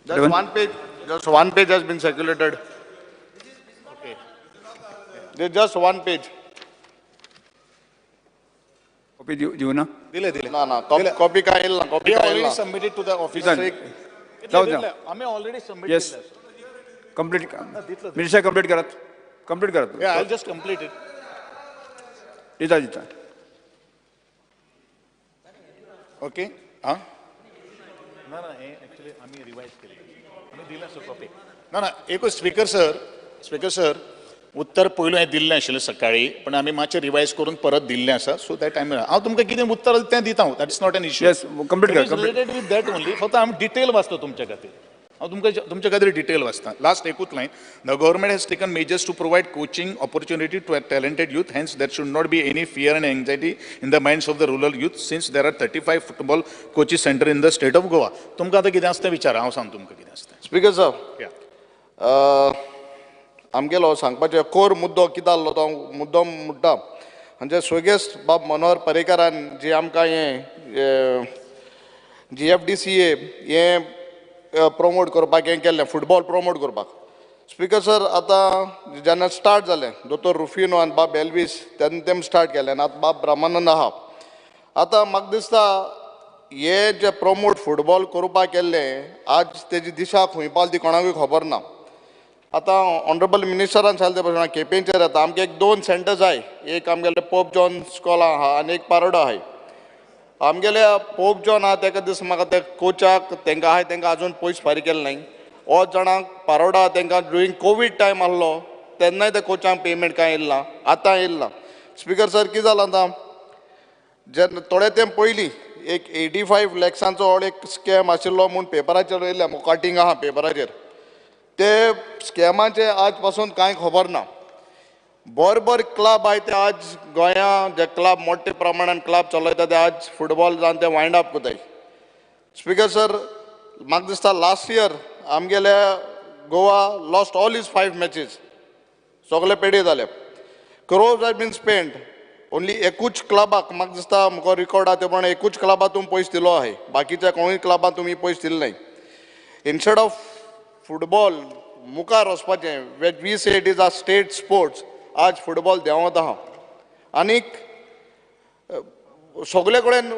Just one page has been circulated. Okay. There's just one page. Copy दिवू ना? दिले दिले. ना ना, copy काय येईल ना, copy काय already submitted to the office. आम्ही already submitted. Yes. Complete. Minister complete करात. Complete करात. Yeah, I'll just complete it. दिता दिता. Okay. हा? ना ना, हे ऍक्च्युली आम्ही रिवाइज केले, आम्ही दिला सो कॉपी. ना ना, एकूच स्पीकर सर, उत्तर पयलू हें दिल्लें आशिल्लें सकाळी, पण आमी मातशें रिवायज करून परत दिल्लें आसा, सो that आमी हांव तुमकां कितें उत्तर तें दिता हांव, that is not an issue. Yes, complete कर. Related with that only, फक्त आमी डिटेल वाचतो तुमच्या खातीर, हांव तुमकां तुमच्या खातीर डिटेल वाचता. लास्ट एकूच line, the government has taken measures to provide coaching opportunity to talented youth, hence there should not be any fear and anxiety in the minds of the rural youth since there are 35 football coaching centre in the state of Goa. तुमकां आतां कितें आसता तें विचारा, हांव सांग तुमकां कितें आसता. स्पीकर सर, आमगेलो सांगपाचो कोर मुद्दो कितें आहलो तो हांव मुद्दो म्हणटा, म्हणजे स्वर्गेस्त बाब मनोहर पर्रीकारान जी आमकां हें GFDCA हें प्रमोट करपाक हें केल्लें, फुटबॉल प्रमोट करपाक. स्पीकर सर, आतां जेन्ना स्टार्ट जालें दोतोर रुफिनो आनी बाब एल्वीस तेन्ना तेम स्टार्ट केलें आनी आतां बाब ब्रह्मानंद आहा. आतां म्हाका दिसता हे जे प्रमोट फुटबॉल करपाक केल्लें आज तेजी दिशा खंय पावली ती कोणाकूय खबर ना. आतां ऑनरेबल मिनिस्टरान सांगलें ते भशेन केपेंचेर आतां आमकां एक 2 सेंटर जाय, एक आमगेलें पोप जॉन स्कॉला आहा आनी एक पारोडा आहाय. आमगेल्या पोप जॉन आहा तेका दीस म्हाका त्या कोचाक तेंकां आहाय तेंकां आजून पयस फारीक केले नाय. ओच जाणांक पारोडा तेंकां ड्युरींग कोवीड टायम आहलो तेन्नाय त्या कोचांक पेमेंट कांय येयल्ल ना, आतां येयल्ल ना. स्पीकर सर, कितें जालां आतां जेन्ना थोडे तेंप पयलीं एक 85 लॅक्सांचो एक स्कॅम आशिल्लो म्हूण पेपराचेर येयल्लें, कटिंग आहा पेपराचेर, ते स्कॅमाचें आज पासून कांय खबर ना. बरोबर क्लब आहाय ते आज गोंया जे क्लब मोठे प्रमाणान क्लब चलयता ते आज फुटबॉल जावन ते वायंड अप करताय. स्पीकर सर, म्हाका दिसता लास्ट इयर आमगेल्या Goa lost all his 5 matches, सगळे पेडे जाले. Crores have been spend, only एकूच क्लबाक म्हाका दिसता मुखार रिकॉर्ड आहा ते प्रमाणे एकूच क्लबाक तुमी पयशे दिलो आहाय, बाकीच्या कोणूय क्लबाक तुमी पयशे दिले नाय. इन्स्टेड ऑफ फुटबॉल मुखार वचपाचें, we say it is a state sports, आज फुटबॉल देंवत आहा. आनीक सगळे कडेन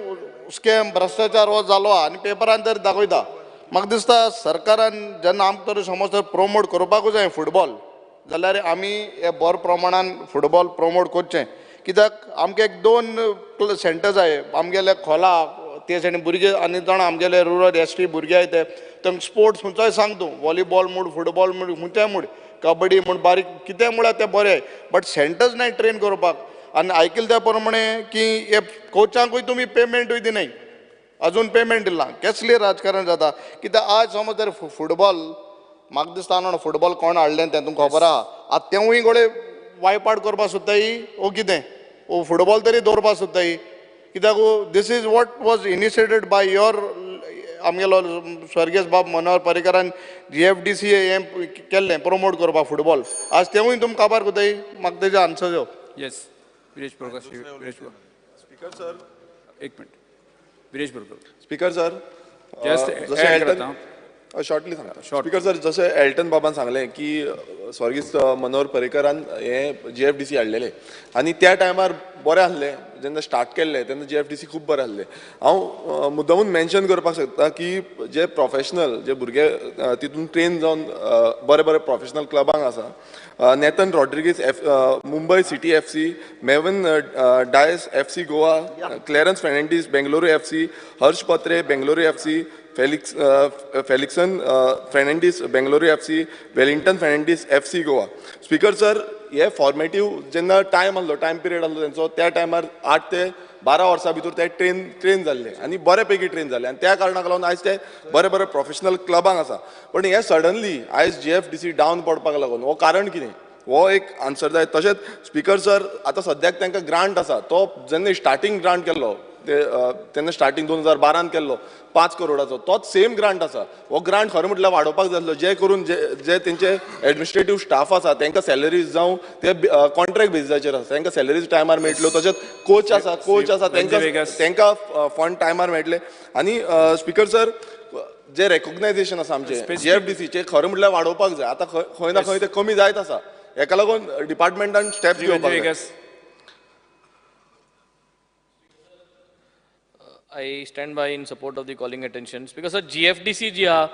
स्कॅम भ्रश्टाचार हो जालो आहा आनी पेपरान तर दाखयता. म्हाका दिसता सरकारान जेन्ना आमकां तरी समज तर प्रमोट करपाकूच जाय फुटबॉल जाल्यार आमी हे बऱ्या प्रमाणान फुटबॉल प्रमोट करचें, कित्याक आमकां एक 2 सेंटर जाय आमगेले खोला ते सायडीन भुरगे आनी जाणा आमगेले रुरल एस टी भुरगे आहाय ते तांकां स्पोर्ट्स खंयचोय सांग तूं, वॉलीबॉल म्हूण, फुटबॉल म्हूण, खंयचेय म्हूण, कबड्डी म्हूण, बारीक कितें म्हळ्यार तें बरें, बट सेंटर्स नाय ट्रेन करपाक. आनी आयकलें त्या प्रमाणे की हे कोचांकूय तुमी पेमेंटूय दिनाय, अजून पेमेंट दिलां. कसलें राजकारण जाता कित्याक आज समज तर फुटबॉल म्हाका दिसता न्हू फुटबॉल कोण हाडलें तें तुमकां खबर आहा, आतां तेवूय गोडे वायपाट करपाक सोदताय ओ कितें ओ फुटबॉल तरी दवरपाक सोदताय, कित्याक this is what was initiated by your आमगेलो स्वर्गेस्त बाब मनोहर पर्रीकारान GFDCA हें केल्लें प्रमोट करपाक फुटबॉल, आज तेवूय तुमकां काबार करताय. म्हाका तेजें आन्सर दिव. Yes, Viresh Borkar. Speaker sir, एक minute, Viresh Borkar. Speaker sir, just add करता शॉर्टली सांगता. स्पीकर सर, जशें एल्टन बाबान सांगलें की स्वर्गीस्त मनोहर पर्रीकारान हें GFDC हाडलेलें आनी त्या टायमार बरें आसलें, जेन्ना स्टार्ट केल्लें तेन्ना जी एफ डी सी खूब बरें आसलें. हांव मुद्दामून मेन्शन करपाक शकता की जे प्रोफेशनल जे भुरगे तितून ट्रेन जावन बरे बरे प्रोफेशनल क्लबांक आसा, Nathan Rodrigues F Mumbai City F C, Mevin Dias F C Goa, Clarence Fernandes Bengaluru F C, Harsh Patre Bengaluru F C, Felixon Fernandes Bengaluru F C, Wellington Fernandes F C Goa. Speaker sir, हे फॉर्मेटीव जेन्ना time आसलो, time period आसलो तेंचो, त्या टायमार 8 ते 12 वर्सां भितर ते ट्रेन जाल्ले आनी बरे पैकी ट्रेन जाल्ले आनी त्या कारणाक लागून आयज ते बरे बरे प्रोफेशनल क्लबांक आसा. पण हे सडनली आयज G F D C down पडपाक लागून हो कारण कितें, हो एक आन्सर जाय. तशेंच स्पीकर सर, आतां सद्याक तांकां ग्रांट आसा, तो जेन्ना स्टार्टींग ग्रांट केल्लो ते तेन्ना स्टार्टींग 2012 केल्लो 5 करोडाचो, तोच सेम ग्रांट आसा. हो ग्रांट खरें म्हटल्यार वाडोवपाक जाय आसलो, जे करून जे तेंचे एडमिनिस्ट्रेटीव स्टाफ आसा तांकां सॅलरीज जावं ते कॉन्ट्रॅक्ट बेजिसाचेर आसा, तांकां सॅलरीज टायमार मेळटल्यो. तशेंच कोच आसा, कोच आसा तांकां फंड टायमार मेळटले. आनी स्पीकर सर, जे रेकॉग्नायझेशन आसा आमचें जी एफ डी सीचें खरें म्हटल्यार वाडोवपाक जाय. आतां खंय ना खंय तें कमी जायत आसा, हेका लागून डिपार्टमेंटान स्टेप्स घेवपाक जाय. I stand by in support of the calling attentions because GFDC जी आहा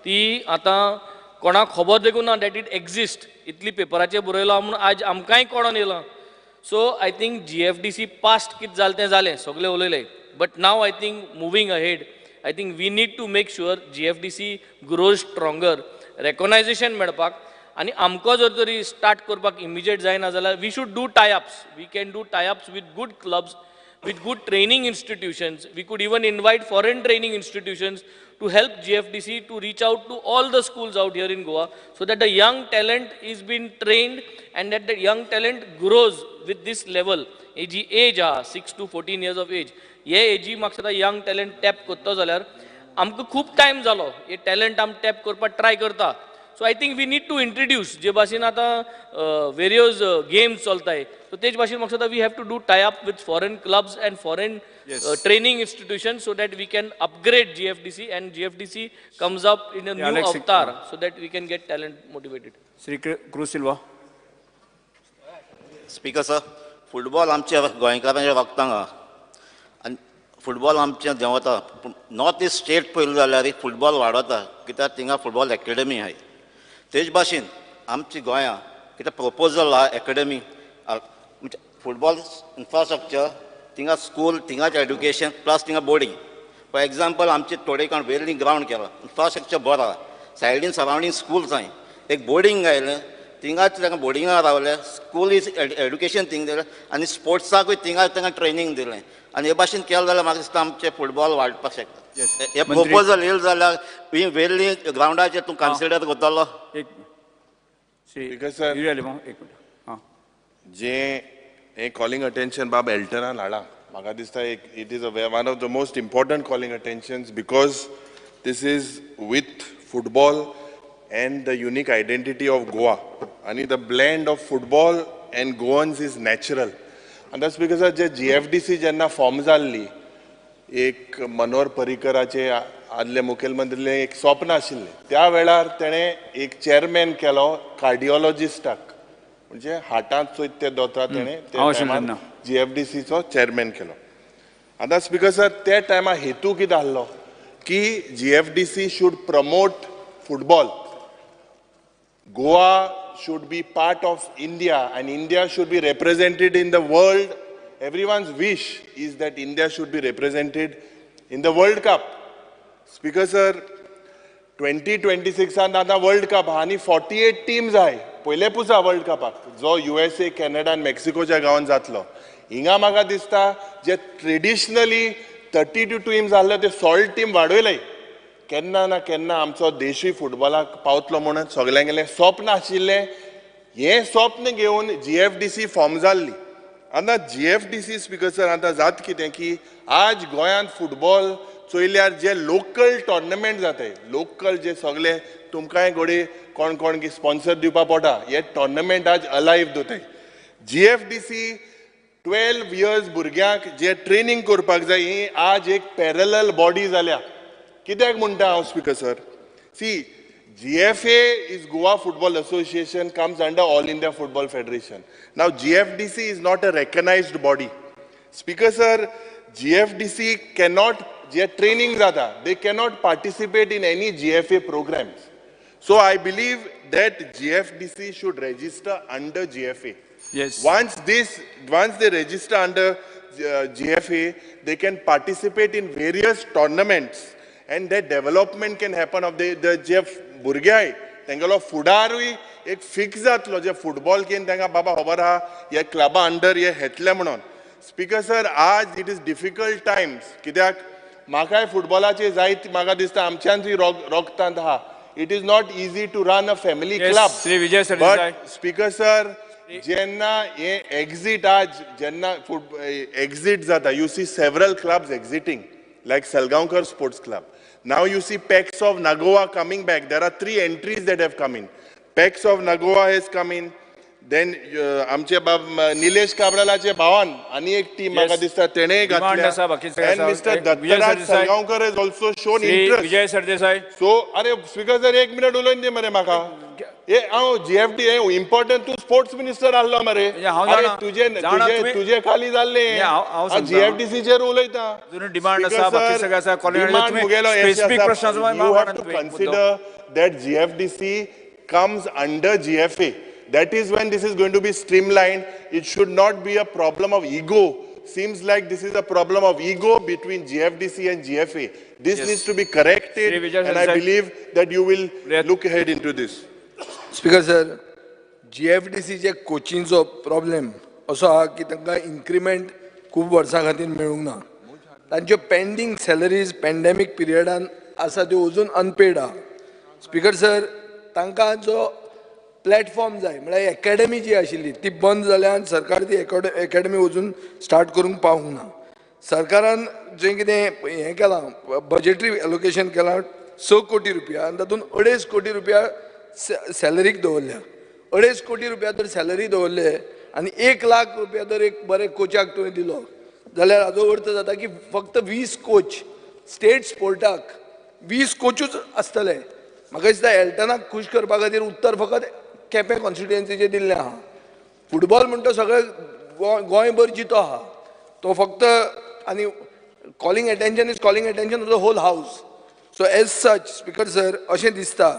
ती आतां कोणाक खबर देखून ना that it exist, इतली पेपराचेर बरयलां म्हूण आज आमकांय कळोन येयलां. So I think GFDC past कितें जालें तें जालें, सगळें उलयलें, but now I think moving ahead I think we need to make sure GFDC grows stronger, recognisation मेळपाक. आनी आमकां जर तरी स्टार्ट करपाक इमिजिएट जायना जाल्यार we should do tie ups, we can do tie ups with good clubs, with good training institutions. We could even invite foreign training institutions to help GFDC to reach out to all the schools out here in Goa, so that the young talent is being trained and that the young talent grows with this level. Ji age आहा 6 to 14 years of age, हे एजी म्हाका दिसता young talent tap करता जाल्यार आमकां खूब time जालो हे टॅलंट आम टॅप करपाक ट्राय करता. So I think we need to introduce, जे भाशेन आतां वेरियस गेम्स चलताय, सो तेच भाशेन म्हाका दिसता we have to do tie up with foreign clubs and foreign training institution, so that we can upgrade GFDC and GFDC comes up in a new avatar, so that we can get talent motivated. Shri Cruz Silva. Speaker sir, football आमच्या गोंयकारांच्या रक्तांक आहा आनी football आमचें देंवता. पूण north इस्ट state पळयलें जाल्यार football वाडता, कित्याक थिंगा फुटबॉल एकेडमी आहाय. तेच भाशेन आमच्या गोंया कितें प्रपोजल आहा एकेडमी फुटबॉल इन्फ्रास्ट्रक्चर, थिंगा स्कूल, थिंगाचें एड्युकेशन प्लस थिंगा बोर्डींग. फॉर एग्जाम्पल आमचे तोडेकाण वेर्ली ग्रावंड केलां, इन्फ्रास्ट्रक्चर बरो आहा, सायडीन सरावंडींग स्कूल्स आहाय, एक बोर्डींग आयलें थिंगाच तांकां बोर्डिंगा रावले, स्कूल is education थिंग दिलें आनी स्पोर्ट्साकूय थिंगा तांकां ट्रेनींग दिलें. आनी हे भाशेन केलें जाल्यार म्हाका दिसता आमचें फुटबॉल वाडपाक शकता. हे प्रपोजल येयलें जाल्यार वेर्ली ग्रावंडाचेर तूं कन्सिडर करतलो. जे हें कॉलिंग अटेन्शन बाब एल्टनान हाडलां, म्हाका दिसता एक it is a one of the most important calling attentions, because this is with football and the unique identity of Goa. आनी the blend of football and Goans is natural. आनी that's because J G F D C जेन्ना form जाल्ली, एक मनोहर पर्रीकराचे आदले मुखेलमंत्रीलें एक स्वप्न आशिल्लें, त्या वेळार तेणें एक चेअरमॅन केलो कार्डियोलॉजिस्टाक, म्हणजे हार्टांत चोयत ते दोतोर तेणें त्या टायमार जी एफ डी सीचो चेअरमॅन केलो. आतां स्पीकर सर, त्या टायमार हेतू कितें आसलो की G F D C should promote football, Goa should be part of India and India should be represented in the world. Everyone's wish is that India should be represented in the World Cup. Speaker sir, 2026 आतां world cup आहा आनी 48 teams आहाय. पयले पुसा world कपाक जो USA, Canada आनी मेक्सिकोच्या गांवांत जातलो. हिंगा म्हाका दिसता जे ट्रेडिशनली 32 टीम्स आहले ते 16 टीम वाडयले. केन्ना ना केन्ना आमचो देशूय फुटबॉलाक पावतलो म्हणून सगल्यांगेलें स्वप्न आशिल्लें. हें स्वप्न घेवन G F D C form जाल्ली. आतां G F D C speaker sir आतां जाता कितें की आज गोंयांत फुटबॉल चोयल्यार जे लोकल टोर्नामेंट जाताय, लोकल जे सगळे तुमकांय घोडये कोण कोण की स्पॉन्सर दिवपा पडटा, हे टोर्नामेंट आज अलायव दवरताय. G F D C 12 years भुरग्यांक जे ट्रेनींग करपाक जाय, ही आज एक पॅरलल बॉडी जाल्या. कित्याक म्हणटा हांव speaker sir, see GFA is Goa Football Association, comes under All India Football Federation. Now GFDC is not a recognized body. Speaker sir, GFDC cannot, J training जाता, they cannot participate in any GFA programs. So I believe that GFDC should register under GFA. Yes. Once they register under GFA, they can participate in various tournaments and that development can happen of the जे भुरगे आहाय तेंगेलो फुडारूय एक fix जातलो. जे football घेवन तांकां बाबा खबर आहा हे क्लबा अंडर हे येतले म्हणून. स्पीकर सर, आज it is difficult times, कित्याक म्हाकाय फुटबॉलाचे जायत म्हाका दिसता आमच्यान रोगतांत आहा. It is not easy to run a family club. Shri Vijay Sardesai. Speaker sir, जेन्ना हे एक्झिट आज जेन्ना एक्झिट जाता, you see several clubs exiting like Salgaonkar sports club. Now you see Pex of Nagoa coming back. There are 3 entries that have come in. Pex of Nagoa has come in. Then आमचे बाब निलेश काब्रालाचे भावान आनी एक team म्हाका दिसता तेणेय घातल्या. And mister Dattaraj Salgaonkar has also shown interest. Vijay Sardesai. So अरे speaker sir, एक मिनट उलोवन दी मरे म्हाका. हे हांव जीएफडी हे इम्पॉर्टंट, तूं स्पोर्ट्स मिनिस्टर आहलो मरे. अरे तुजे तुजे खाली जाल्लें जीएफडीसीचेर उलयता. डिमांड आसा, बाकी सगळें आसा. स्पेसिफीक प्रश्नाचो you have to consider that GFDC comes under GFA. That is when this is going to be streamlined. It should not be a problem of ego. Seems like this is a problem of ego between GFDC and GFA. This needs to be corrected, and I believe that you will look ahead into this. Speaker sir, GFDC चे कोचिंगचो problem असो आहा की तांकां increment खूब वर्सां खातीर मेळूंक ना. तांच्यो पेंडींग सॅलरीज पॅन्डेमीक पिरियडान आसा त्यो अजून अनपेड आहा. स्पीकर सर, तांकां जो प्लॅटफॉर्म जाय, म्हळ्यार एकेडमी जी आशिल्ली ती बंद जाल्या आनी सरकार ती एकेडमी अजून स्टार्ट करूंक पावूंक ना. सरकारान जें कितें हें केलां, बजेटरी एलोकेशन केलां 6 कोटी रुपया आनी तातूंत 2.5 कोटी रुपया सॅलरीक दवरल्या. 2.5 कोटी रुपया तर सॅलरी दवरले आनी 1 लाख रुपया तर एक बरे कोचाक तुवें दिलो जाल्यार हाजो अर्थ जाता की फक्त 20 कोच स्टेट स्पोर्टाक 20 कोचूच आसतले. म्हाका दिसता एल्टनाक खूश करपा खातीर उत्तर फकत केपें कॉन्स्टिट्युएन्सीचें दिल्लें आहा. फुटबॉल म्हणटा सगळे गोंयभर जितो आहा तो फक्त, आनी calling attention is calling attention of the whole house. So as such speaker sir, अशें दिसता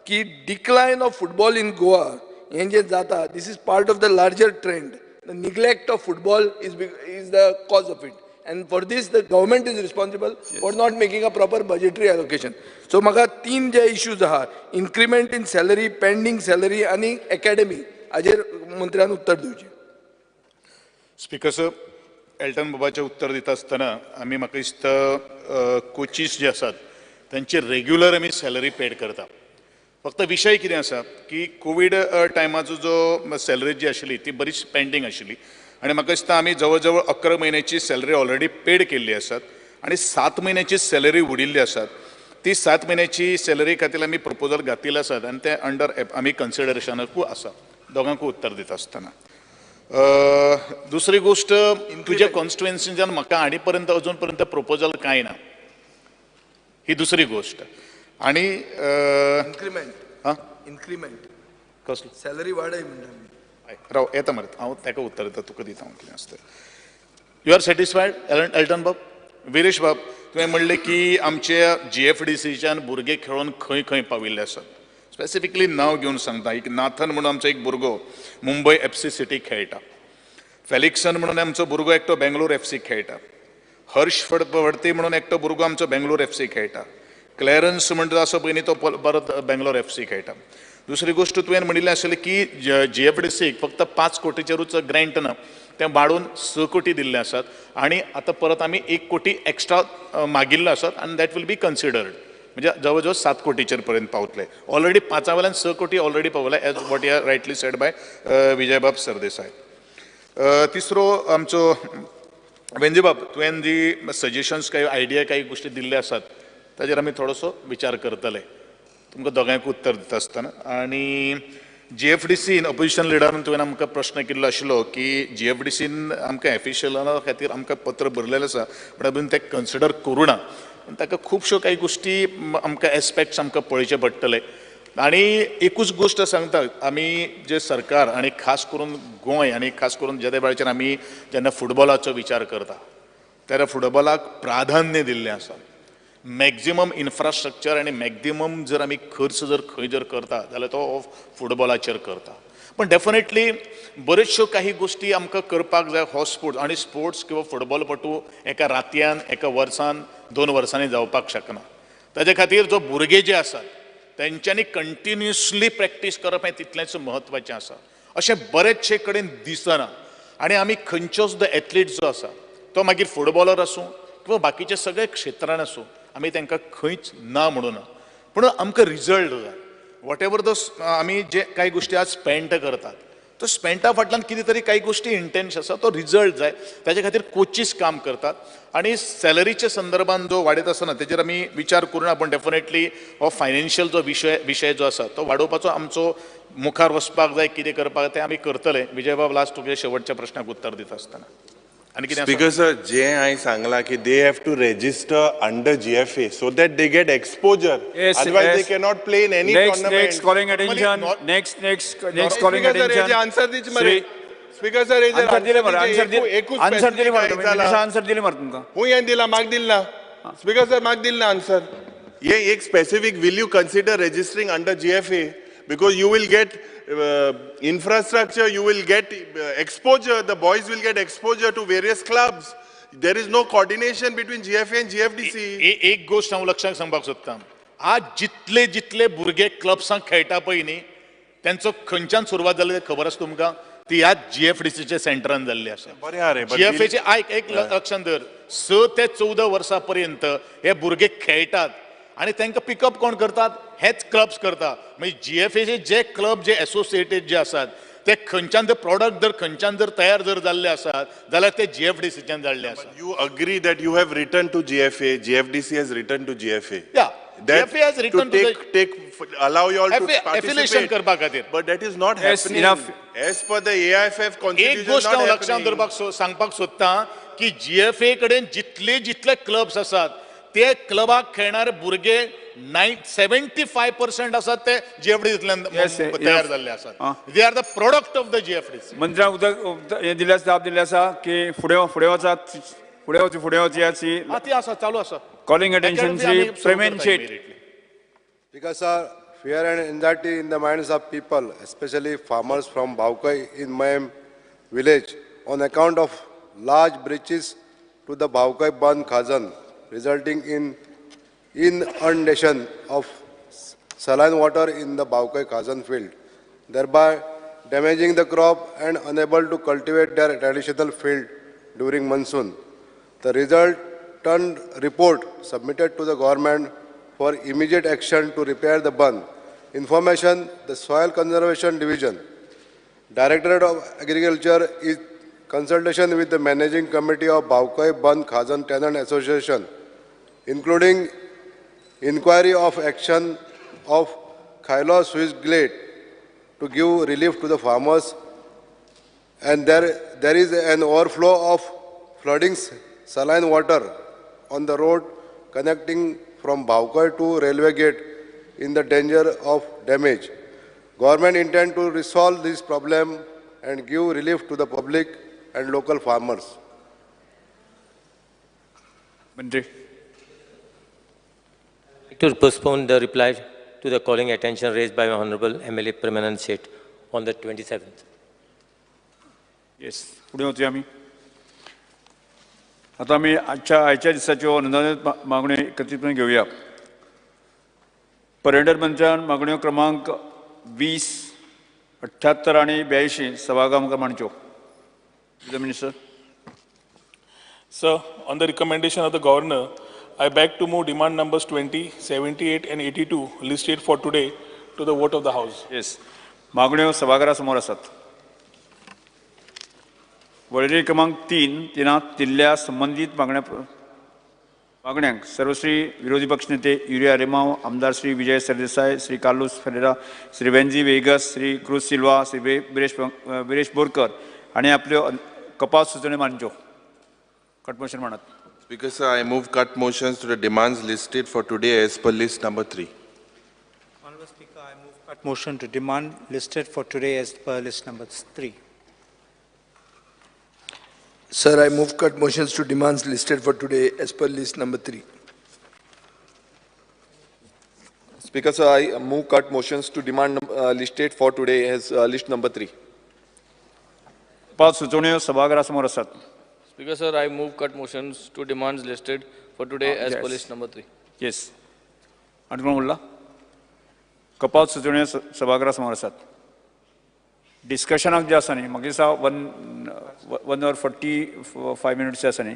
की decline of football in Goa हें जें जाता, this is part of the larger trend. The neglect of football is the cause of it, and for this the government is responsible for not making a proper budgetary allocation. So म्हाका 3 जे issues आहा, increment in salary, pending salary आनी academy, हाजेर मंत्र्यान उत्तर दिवचें. Speaker sir, Elton बाबाचें उत्तर दिता आसतना आमी म्हाका दिसता कोचीस जे आसात तांची रेग्युलर आमी सॅलरी पेड करता. फक्त विशय कितें आसा की कोवीड टायमाचो जो सॅलरी जी आशिल्ली ती बरीच पेंडींग आशिल्ली आनी म्हाका दिसता आमी जवळ जवळ 11 म्हयन्याची सॅलरी ऑलरेडी पेड केल्ली आसात आनी 7 म्हयन्याची सॅलरी उरिल्ली आसात. ती 7 म्हयन्याची सॅलरी खातीर आमी प्रपोजल घातिल्ले आसात आनी ते अंडर आमी कन्सिडरेशनाकूय आसा. दोगांकूय उत्तर दिता आसतना दुसरी गोश्ट, तुज्या कॉन्स्टिट्युएन्सीच्यान म्हाका आनी पर्यंत अजून पर्यंत प्रपोजल कांय ना, ही दुसरी गोश्ट. आनी इन्क्रिमेंट, हां इन्क्रिमेंट कसलो सॅलरी वाडय म्हणटा. राव येता मरे, हांव ताका उत्तर दिता, तुका दिता हांव कितें आसता. You are satisfied Elton बाब? विरेश बाब, तुवें म्हणलें की आमच्या जीएफडीसीच्यान भुरगे खेळोन खंय खंय पाविल्ले आसात. स्पेसिफिकली नांव घेवन सांगता, एक नाथन म्हणून आमचो एक भुरगो मुंबय एफसी सिटी खेळटा, फेलिक्सन म्हणून आमचो भुरगो एकटो बेंगलोर एफसी खेळटा, हर्ष फडते म्हणून एकटो भुरगो आमचो बेंगलोर एफसी खेळटा, क्लॅरन्स म्हणटा असो पळय न्ही तो परत बेंगलोर एफसी खेळटा. दुसरी गोश्ट तुवें म्हणिल्लें आशिल्लें की जीएफडीसीक फक्त 5 कोटीचेरूच ग्रँट ना, तें वाडोवन 6 कोटी दिल्ले आसात आनी आतां परत आमी 1 कोटी एक्स्ट्रा मागिल्लो आसात आनी that will be considered, म्हणजे जवळ जवळ 7 कोटीचेर पर्यंत पावतले. ऑलरेडी 5 वयल्यान 6 कोटी ऑलरेडी पावले, as what you are rightly said by विजयबाब Sardesai. तिसरो आमचो वेंजीबाब, तुवें जी सजेशन्स काही आयडिया काही गोश्टी दिल्ले आसात ताजेर आमी थोडोसो विचार करतले, तुमकां दोगांयकूय उत्तर दिता आसतना. आनी जीएफडीसीन ऑपोजिशन लिडरान तुवें आमकां प्रश्न केल्लो आशिल्लो की जीएफडीसीन आमकां एफिशियला खातीर आमकां पत्र बरयलेलें आसा, पूण अजून तें कन्सिडर करूं ना. ताका खुबश्यो कांय गोश्टी आमकां एस्पेक्ट्स आमकां पळोवचे पडटले. आनी एकूच गोश्ट सांगता, आमी जे सरकार आनी खास करून गोंय आनी खास करून जेदे वेळाचेर आमी जेन्ना फुटबॉलाचो विचार करता तेन्ना फुटबॉलाक प्राधान्य दिल्लें आसा. मॅक्झिमम इन्फ्रास्ट्रक्चर आनी मॅक्झिमम जर आमी खर्च जर खंय जर करता जाल्यार तो फुटबॉलाचेर करता. पण डेफिनेटली बऱ्योचश्यो काही गोश्टी आमकां करपाक जाय. हो स्पोर्ट्स आनी स्पोर्ट्स किंवा फुटबॉलपटू एका रातयान, एका वर्सान, 2 वर्सांनी जावपाक शकना. ताजे खातीर जो भुरगे जे आसात तेंच्यांनी कंटिन्युअसली प्रॅक्टीस करप हें तितलेंच म्हत्वाचें आसा. अशें बरेचशे कडेन दिसना आनी आमी खंयचो सुद्दां एथलीट जो आसा तो मागीर फुटबॉलर आसूं किंवा बाकीच्या सगळ्या क्षेत्रान आसूं, आमी तांकां खंयच ना म्हणूना, पूण आमकां रिजल्ट जाय. What ever the आमी जे कांय गोश्टी आज स्पेंट करतात तो स्पेंटा फाटल्यान कितें तरी कांय गोश्टी इंटेन्श आसा, तो रिजल्ट जाय. ताजे खातीर कोचीस काम करतात आनी सॅलरीच्या संदर्भान जो वाडयत आसतना तेजेर आमी विचार करून पूण डेफिनेटली हो फायनान्शियल जो विशय जो आसा तो वाडोवपाचो आमचो मुखार वचपाक जाय. कितें करपाक तें आमी करतले. विजयबाब, लास्ट तुगे शेवटच्या प्रश्नाक उत्तर दिता आसतना आनी कितें? स्पीकर सर, जे हांवें सांगलां की they have to register under GFA so that they get exposure, otherwise they cannot play in any tournament. Next calling attention, next next next calling attention. Answer दीच मरे स्पीकर सर, आन्सर दिले मरे, answer दिले मरे, answer दिले मरे तुमकां. हूं हें दिला, म्हाका दिल ना स्पीकर सर, म्हाका दिल ना आन्सर. हे एक specific, will you consider registering under GFA because you will get infrastructure, you will get exposure, the boys will get exposure to various clubs. There is no coordination between GFA and GFDC. एक गोष्ट हांव लक्षांत सांगपाक सोदता, आज जितले जितले भुरगे क्लब्सांक खेळटा पळय न्ही, तेंचो खंयच्यान सुरवात जाली खबर आसा तुमकां? ती ह्या जीएफडीसीच्या सेंटरान जाल्ली आसा. बरें आरे, जीएफएचे आयक, एक लक्षांत धर, 6 ते 14 वर्सां पर्यंत हे भुरगे खेळटात आनी तांकां पिकअप कोण करतात? हेच क्लब्स करता. म्हणजे जीएफएचे जे क्लब जे एसोसिएटेड जे आसात ते खंयच्यान जर प्रॉडक्ट जर खंयच्यान जर तयार जर जाल्ले आसात जाल्यार ते जीएफडीसीच्यान जाल्ले आसात. You agree that you have written to GFA, GFDC has written to GFA. Yeah, GFA has written to take allow you all to participate affiliation करपा खातीर, but that is not happening as per the AIFF constitution. एक गोश्ट हांव लक्षांत दवरपाक सांगपाक सोदता की जीएफए कडेन जितले जितले क्लब्स आसात ते क्लबाक खेळणारे भुरगे 75% आसात ते जीएफडीसींतल्यान तयार जाल्ले आसात. They are the product of the GFDC. मंत्र्यान उदक हें दिलें आसा, जाप दिल्ली आसा की फुडें फुडें वचात, फुडें वच, फुडें वचया. ती आसा, चालू आसा. Calling attention Shri Premen Shet. Because sir, fear and anxiety in the minds of people, especially farmers from Bhavkai in Mayem village, on account of large breaches to the Bhavkai Band Khazan, resulting in inundation of saline water in the Bhavkai Khazan field, thereby damaging the crop and unable to cultivate their traditional field during monsoon. The resultant report submitted to the government for immediate action to repair the bund. Information, the Soil Conservation Division, Directorate of Agriculture is consultation with the Managing Committee of Bhavkai Band Khazan Tenant Association, including inquiry of action of Khailo Swiss Glade to give relief to the farmers, and there is an overflow of flooding saline water on the road connecting from Bhavkai to railway gate in the danger of damage. Government intend to resolve this problem and give relief to the public and local farmers. Mantri. To postpone the reply to the calling attention raised by Honorable MLA Premanand Seth on the 27th. Yes, फुडें वचुया आमी. आतां आमी आयच्या दिसाच्यो अनुदानीत मागण्यो एकत्रितपणे घेवया. पर्यटन मंत्र्यान मागण्यो क्रमांक 20, 78 आनी 82 सभागृहा मुखार मांडच्यो. Minister. Sir, on the recommendation of the Governor, I beg to move demand numbers 20, 78 and 82 listed for today to the vote of the House. Yes. मागण्यो सभाघरा समोर आसात. वळेरी क्रमांक 3 तिनांत दिल्ल्या संबंदीत मागण्यांक सर्वश्री विरोधी पक्षनेते युरी आलेमाव, आमदार श्री विजय सरदेसाय, श्री कार्लूस फेरेरा, श्री वेन्झी वेगस, श्री क्रूज सिल्वा, श्री विरेश बोरकर हांणी आपल्यो कपात सुचोवण्यो मांडच्यो. कट मोशन मांडात. Speaker sir, I move cut motions to the demands listed for today as per list number 3. Honorable Speaker, I move Cut motion to demand listed for today as per list number 3. Sir, I move cut motions to demands listed for today as per list number 3. Speaker, sir, I move cut motions to demand listed for today as list number 3. पांच सुचोवण्यो सभाघरा समोर आसात. Speaker, sir, I move cut motions to demands listed for today as per list number 3. Yes. आनी कोण उरला? कपात सुचोवण्यो सभाघरा समोर आसात. डिस्कशनाक जे आसा न्ही, म्हाका दिसता 1 hour 45 minutes जे आसा न्ही,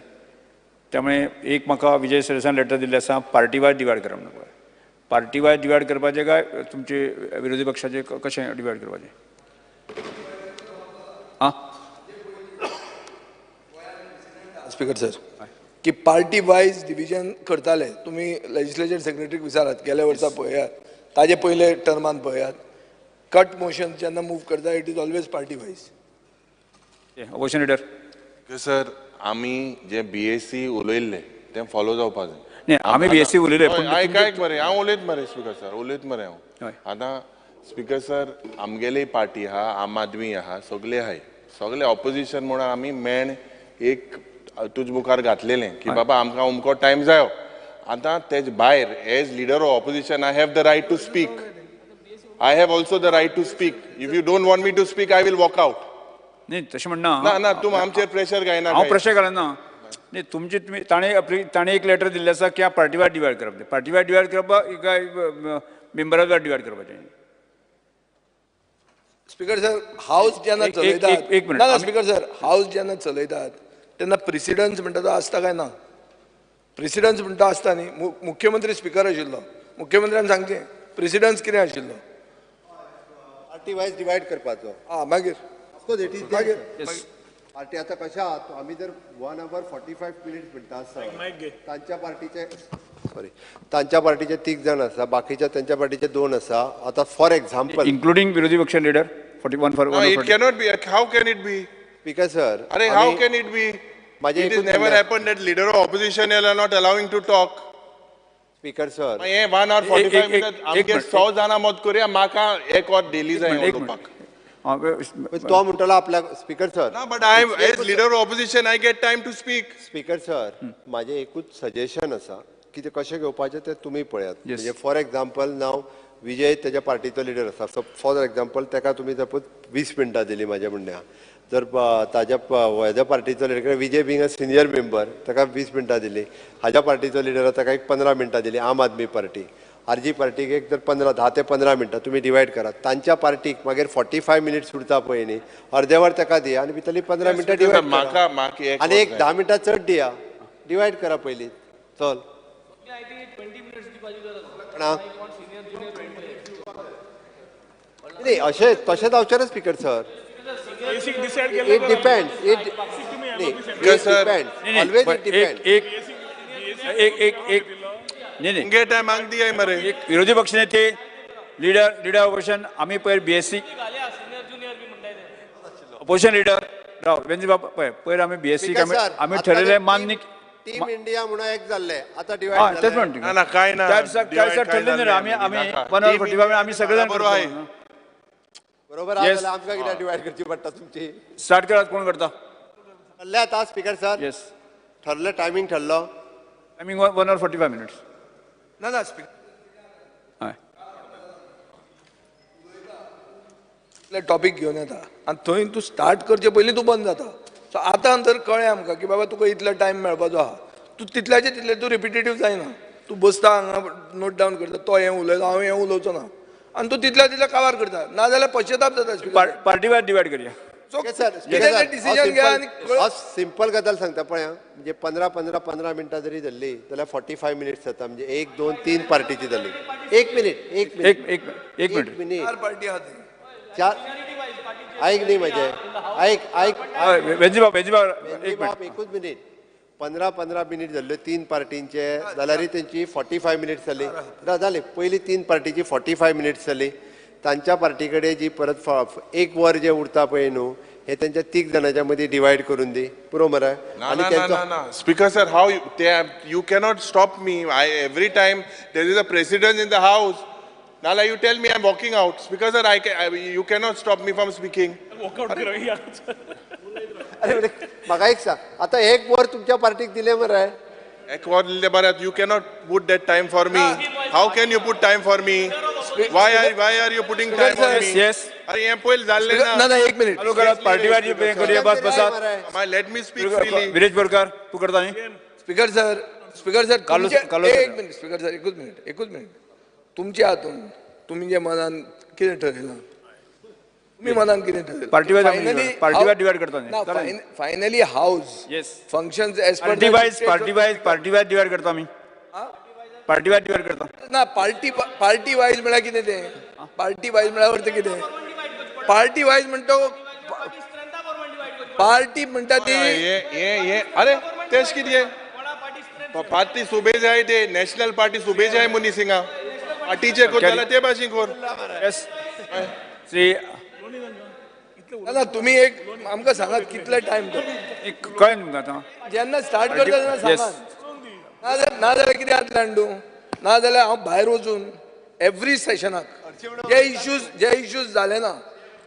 त्यामुळे एक म्हाका विजय सरदेसायान लेटर दिल्लें आसा, पार्टी वायज डिवायड करा म्हणून. पार्टी वायज डिवायड करपाचें काय तुमचे विरोधी पक्षाचे कशें डिवायड करपाचें? आं स्पीकर सर, की पार्टी वायज डिविजन करताले तुमी लेजिस्लेचर सेक्रेटरीक विचारात, गेल्या वर्सा पळयात, ताजे पयले टर्मान पळयात, कट मोशन जेन्ना मूव करता it is always party wise. Opposition leader. Sir, आमी जे बीएससी उलयल्ले तें फॉलो जावपा जाय. न्ही, आमी बीएससी उलयले, पूण आयक आयक मरे, हांव उलयत मरे स्पीकर सर, उलयत मरे हांव. आतां स्पीकर सर, आमगेली पार्टी आहा, आम आदमी आहा, सगळे आहाय, सगळे ऑपोजिशन म्हणून आमी मेण एक तुज मुखार घातलेलें की बाबा आमकां अमको टायम जायो. आतां तेज भायर as leader of opposition I have the right to speak. I have also the right to speak. If you don't want me to speak, I will walk out. न्ही, तशें म्हणना. ना ना, तूं आमचेर प्रेशर घायना. हांव प्रेशर घालना. न्ही, तुमची तुमी ताणें एक लेटर दिल्लें आसा की पार्टी वायज डिवायड करप. पार्टी वायज डिवायड करपाक काय मेंबरा वायज डिवायड करपाचें? स्पीकर सर, हाऊस जेन्ना चलयतात, एक मिनट. ना स्पीकर सर, हाऊस जेन्ना चलयतात तेन्ना प्रेसिडन्स म्हणटा तो आसता काय ना? प्रेसिडन्स म्हणटा आसता न्ही. मुख्यमंत्री स्पीकर आशिल्लो, मुख्यमंत्र्यान सांगचें प्रेसिडन्स कितें आशिल्लो, पार्टी वायज डिवायड करपाचो. आं, मागीर of course it is party. आतां कशें आहा, आमी जर 1 hour 45 minutes म्हणटा आसता, तांच्या पार्टीचे सॉरी तांच्या पार्टीचे 3 जाण आसा, बाकीच्या तांच्या पार्टीचे 2 आसा. आतां फॉर एक्झाम्पल इन्क्लुडींग विरोधी पक्ष leader 41 for 1. It cannot be. How can it be? Speaker sir, अरे how can it be? It is never happen that leader of opposition are not allowing to talk. Speaker sir, हे 1 hour 45 minutes आमगे 100 जाणां मत करुया, म्हाका एक वर daily जाय उलोवपाक. तो म्हणटलो आपल्याक. स्पीकर सर, ना, but I as leader of opposition I get time to speak. Speaker sir, म्हाजें एकूच सजेशन आसा की ते कशें घेवपाचें तें तुमी पळयात. म्हणजे फॉर एक्झाम्पल नाव विजय तेज्या पार्टीचो लिडर आसा, सो फॉर एक्झाम्पल ताका तुमी सपोज 20 मिनटां दिली म्हाज्या म्हणण्या, जर ताज्या हेज्या पार्टीचो leader Vijay being a senior member ताका 20 मिनटां दिली, हाज्या पार्टीचो लिडर ताका एक 15 मिनटां दिली, आम आदमी पार्टी आरजी पार्टीक एक जर 10 ते 15 मिनटां तुमी डिवायड करात, तांच्या पार्टीक मागीर 45 मिनिट्स उरता पळय न्ही, अर्दे वर ताका दिया आनी भितरली 15 मिनटां डिवायड करा, आनी एक 10 मिनटां चड दिया, डिवायड करा पयलीं. चल न्ही, अशें तशें जावचें ना speaker sir. It depends. It depends. Always it depends. एक एक एक नाही नाही, विरोधी पक्षनेते लिडर लिडर ऑपोजिशन, आमी पयर बीएससी ऑपोजिशन लिडर राव वेंजी बाब पळय, पयर आमी बीएससी आमी ठरयलें मान्य. टीम इंडिया म्हणून एक जाल्ले, आतां डिवायड. तेच म्हणटा ना, काय ना, त्या दिसा ठरलें न्ही आमी, आमी 1 hour 45 आमी सगळे जाण बरोबर. आमकां कित्याक डिवायड करची पडटा तुमची? स्टार्ट करात. कोण करता? ठरलें आतां स्पीकर सर? येस, ठरलें. टायमींग ठरलो? Timing 1 hour 45 minutes. ना ना स्पीकर, हय, टॉपीक घेवन येता आनी थंय तूं स्टार्ट करचे पयलीं तूं बंद जाता. सो आतां तर कळ्ळें आमकां की बाबा तुका इतलो टायम मेळपाचो आहा, तूं तितल्याचे तितले तूं रिपिटेटीव जायना. तूं बसता हांगा नोट डावन करता, तो हें उलयता, हांव हें उलोवचो ना, आनी तूं तितल्या तितल्या काबार करता, नाजाल्यार पश्चाताप जाता. पार्टी वायज डिवायड करूया. हांव सिंपल गजाल सांगता पळय, म्हणजे 15 15 15 मिनटां जरी धरली जाल्यार 45 मिनिट्स जाता, म्हणजे 1 2 3 पार्टीची जाली. एक मिनीट, एक मिनीट, एक मिनीट, चार पार्टी आहा. चार ऐक न्ही म्हजें, ऐक ऐक वेंजीबाब, वेंजीबाब एकूच मिनीट. 15 15 मिनीट जाल्ल्यो 3 पार्टींचे जाल्यारय तेंची 45 मिनिट्स जाली. जाली पयली 3 पार्टीची 45 मिनिट्स जाली. तांच्या पार्टी कडेन जी परत एक वर जे उरता पळय न्हू, हे तेंच्या 3 जाणांच्या मदीं डिवायड करून दी, पुरो मरे. आनी ना speaker sir, how you cannot stop me. I every time there is a president in the house. नाल्यार you tell me I am walking out. Speaker sir, I you cannot stop me from speaking. Walkout करूया. अरे, म्हाका एक सांग, आतां एक वर तुमच्या पार्टीक दिलें मरे. एक वर दिलें बरें. You cannot put that time for me. How can you put time for me? Why are you putting time for me? Yes. अरे, हें पयलीं जाल्लें ना. ना ना, एक मिनिट. चालू करात. पार्टी वायज करूया. बस, बसात. Let me speak freely. Viresh Borkar, तूं करता न्ही? Speaker sir, speaker sir, Carlos. एक मिनिट स्पीकर सर, एकूच मिनिट, एकूच मिनिट. तुमच्या हातून तुमी मनान कितें ठरयलां? तुमी मनान कितें ठरयलां? Party wise, party wise divide करता न्ही? Finally house functions as per party wise, party wise, party wise divide करता आमी. पार्टी वायज डिवायड करता. ना, पार्टी पार्टी वायज म्हळ्यार कितें तें? पार्टी वायज म्हळ्यार अर्थ कितें? पार्टी वायज म्हणटा, पार्टी म्हणटा ती हे अरे, तेश कितें पार्टी सुबे जाय ते नॅशनल पार्टी सुबे जाय मनीस हिंगा पार्टीचे करता जाल्यार ते भाशेन कर. येस, श्री ना, तुम्ही एक आमकां सांगात कितले टायम तो. कळ्ळें तुमकां आतां? जेन्ना स्टार्ट करता तेन्ना सांगात. ना जाल्यार कितें जातलें अंडू, ना जाल्यार हांव भायर वचून एवरी सेशनाक जे इश्यूज जाले ना,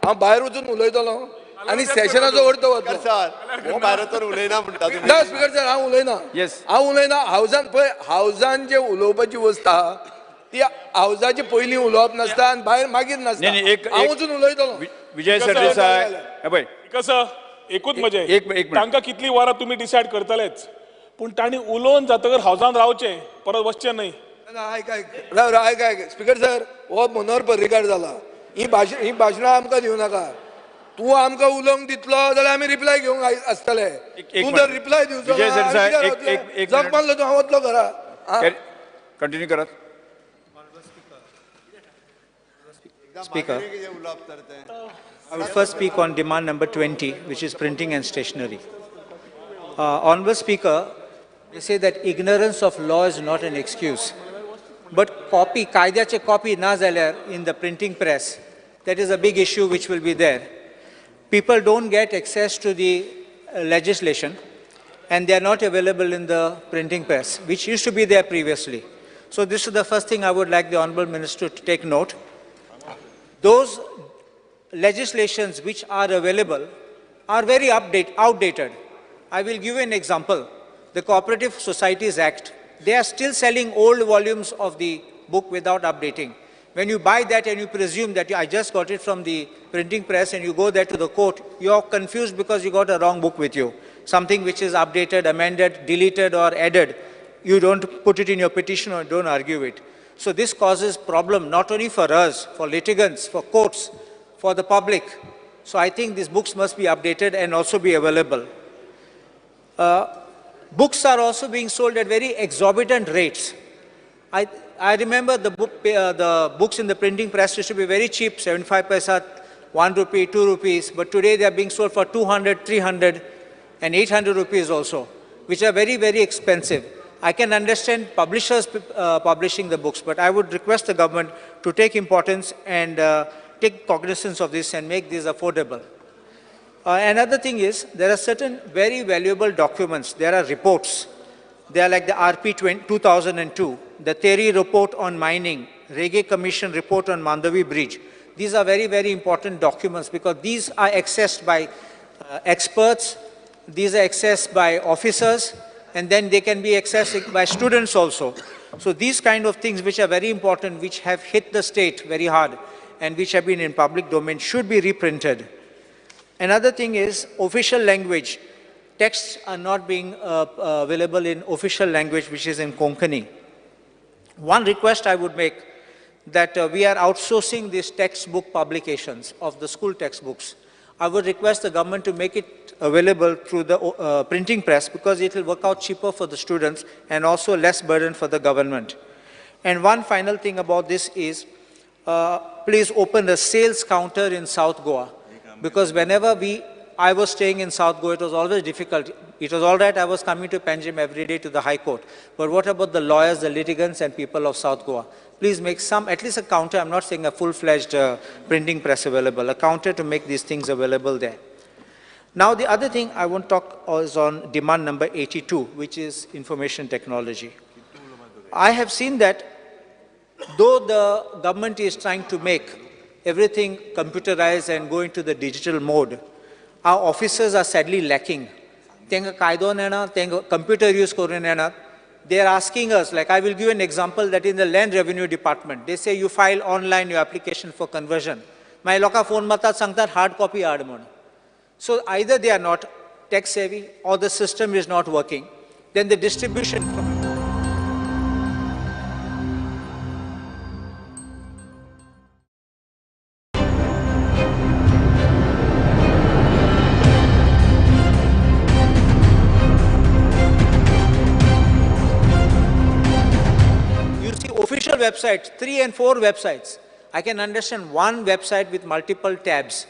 हांव भायर वचून उलयतलो आनी सेशनाचो अर्थ वतलो. भायर वचून उलयना म्हणटा? ना स्पीकर सर, हांव उलयना. हांव उलयना हावजान. पळय, हावजान जे उलोवपाची वस्त आहा ती हावजाचे पयलीं उलोवप नासता आनी भायर मागीर नासता. हांव वचून उलयतलो. विजय सरदेसाय, हे पळय. कसं एकूच मजा. एक. तांकां कितली वरां तुमी डिसायड करतलेच, पूण तांणी उलोवन जातकर हावजान रावचें, परत वचचें न्हय. आयक आयक, राव राव, आयक आयक. स्पीकर सर, हो मनोहर पर्रीकार जाला. ही भाशणां आमकां दिवं नाका. तूं आमकां उलोवंक दितलो जाल्यार आमी रिप्लाय घेवंक आसतले. तूं जर रिप्लाय दिवचो, जग मारलो तूं, हांव वतलो घरा. कंटिन्यू करात. Speaker, I will first speak on demand number 20, which is printing and stationery. Honorable Speaker, they say that ignorance of law is not an excuse. But copy, कायद्याचे copy ना जाल्यार in the printing press, that is a big issue which will be there. People don't get access to the legislation and they are not available in the printing press, which used to be there previously. So this is the first thing I would like the Honorable Minister to take note. Those legislations which are available are very outdated. I will give you an example. The Cooperative Societies Act, they are still selling old volumes of the book without updating. When you buy that and you presume that I just got it from the printing press and you go there to the court, you are confused because you got a wrong book with you. Something which is updated, amended, deleted or added, you don't put it in your petition or don't argue it. So this causes problem not only for us, for litigants, for courts, for the public. So I think these books must be updated and also be available. Books are also being sold at very exorbitant rates. I remember the books in the printing press used to be very cheap, 75 paisa, 1 rupee, 2 rupees, but today they are being sold for 200, 300 and 800 rupees also, which are very, very expensive. I can understand publishers publishing the books, but I would request the government to take importance and take cognizance of this and make these affordable. Another thing is, there are certain very valuable documents. There are reports. They are like the RP 2002, the Thery report on mining, Rege Commission report on Mandavi Bridge. These are very, very important documents because these are accessed by experts, these are accessed by officers, and then they can be accessed by students also. So these kind of things which are very important, which have hit the state very hard and which have been in public domain should be reprinted. Another thing is official language. Texts are not being available in official language, which is in Konkani. One request I would make, that we are outsourcing these textbook publications of the school textbooks. I would request the government to make it available through the printing press because it will work out cheaper for the students and also less burden for the government. And one final thing about this is, please open the sales counter in South Goa, because whenever I was staying in South Goa, it was always difficult. It was all right, I was coming to Panjim every day to the High Court. But what about the lawyers, the litigants and people of South Goa? Please make some, at least a counter, I'm not saying a full-fledged printing press available, a counter to make these things available there. Now the other thing I want to talk is on demand number 82, which is information technology. I have seen that Though the government is trying to make everything computerized and go into the digital mode, our officers are sadly lacking. तेंका कायदो नेणा, तेंका computer use करून येना. They are asking us, like I will give an example that in the land revenue department, they say you file online your application for conversion. मागीर लोकां phone मारतात, सांगतात hard copy हाड म्हूण. So either they are not tech savvy or the system is not working. Then the distribution from you see official websites, 3 and 4 websites. I can understand one website with multiple tabs,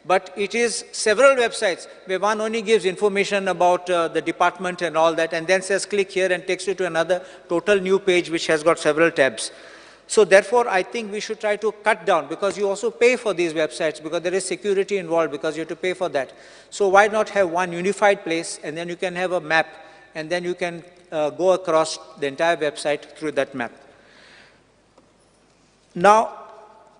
but it is several websites where one only gives information about the department and all that, and then says click here and takes you to another total new page which has got several tabs. So therefore, I think we should try to cut down, because you also pay for these websites, because there is security involved, because you have to pay for that. So why not have one unified place, and then you can have a map, and then you can go across the entire website through that map. Now,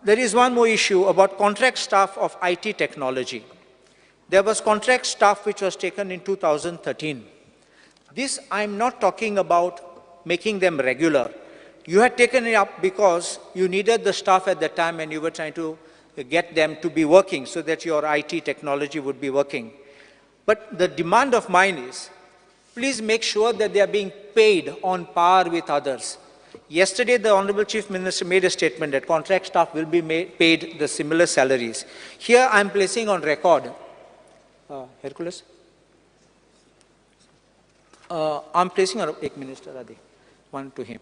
there is one more issue about contract staff of IT technology. There was contract staff which was taken in 2013. This I'm not talking about making them regular. You had taken it up because you needed the staff at the time and you were trying to get them to be working so that your IT technology would be working. But the demand of mine is, please make sure that they are being paid on par with others. Yesterday, the Honorable Chief Minister made a statement that contract staff will be paid the similar salaries. Here, I am placing on record, Hercules? I am placing on, ek minister, Adi, one to him.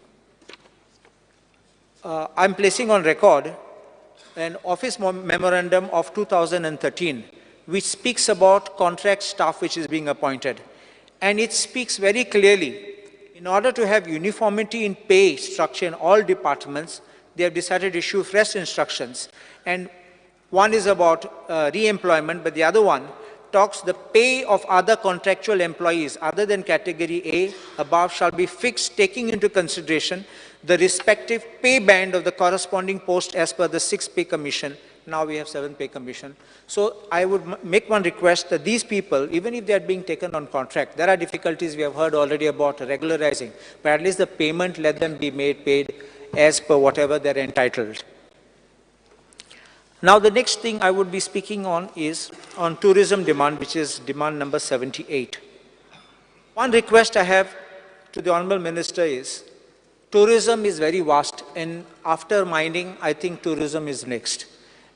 I am placing on record an office memorandum of 2013, which speaks about contract staff which is being appointed. And it speaks very clearly. In order to have uniformity in pay structure in all departments, they have decided to issue fresh instructions. And one is about re-employment, but the other one talks the pay of other contractual employees other than category A above shall be fixed, taking into consideration the respective pay band of the corresponding post as per the 6th pay commission. Now we have 7th pay commission. So I would make one request that these people, even if they are being taken on contract, there are difficulties we have heard already about regularizing, but at least the payment let them be paid as per whatever they're entitled. Now the next thing I would be speaking on is on tourism demand, which is demand number 78. One request I have to the Honorable Minister is, tourism is very vast, and after mining, I think tourism is next.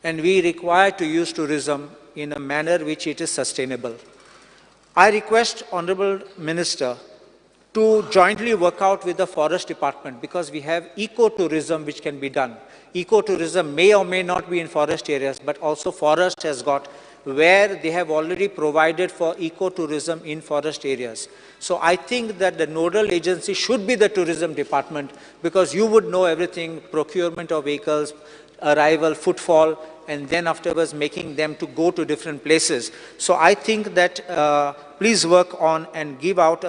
And we require to use tourism in a manner which it is sustainable. I request Honorable Minister to jointly work out with the Forest Department, because we have ecotourism which can be done. Ecotourism may or may not be in forest areas, but also forest has got where they have already provided for ecotourism in forest areas. So I think that the nodal agency should be the tourism department, because you would know everything, procurement of vehicles, arrival, footfall, and then afterwards making them to go to different places. So I think that please work on and give out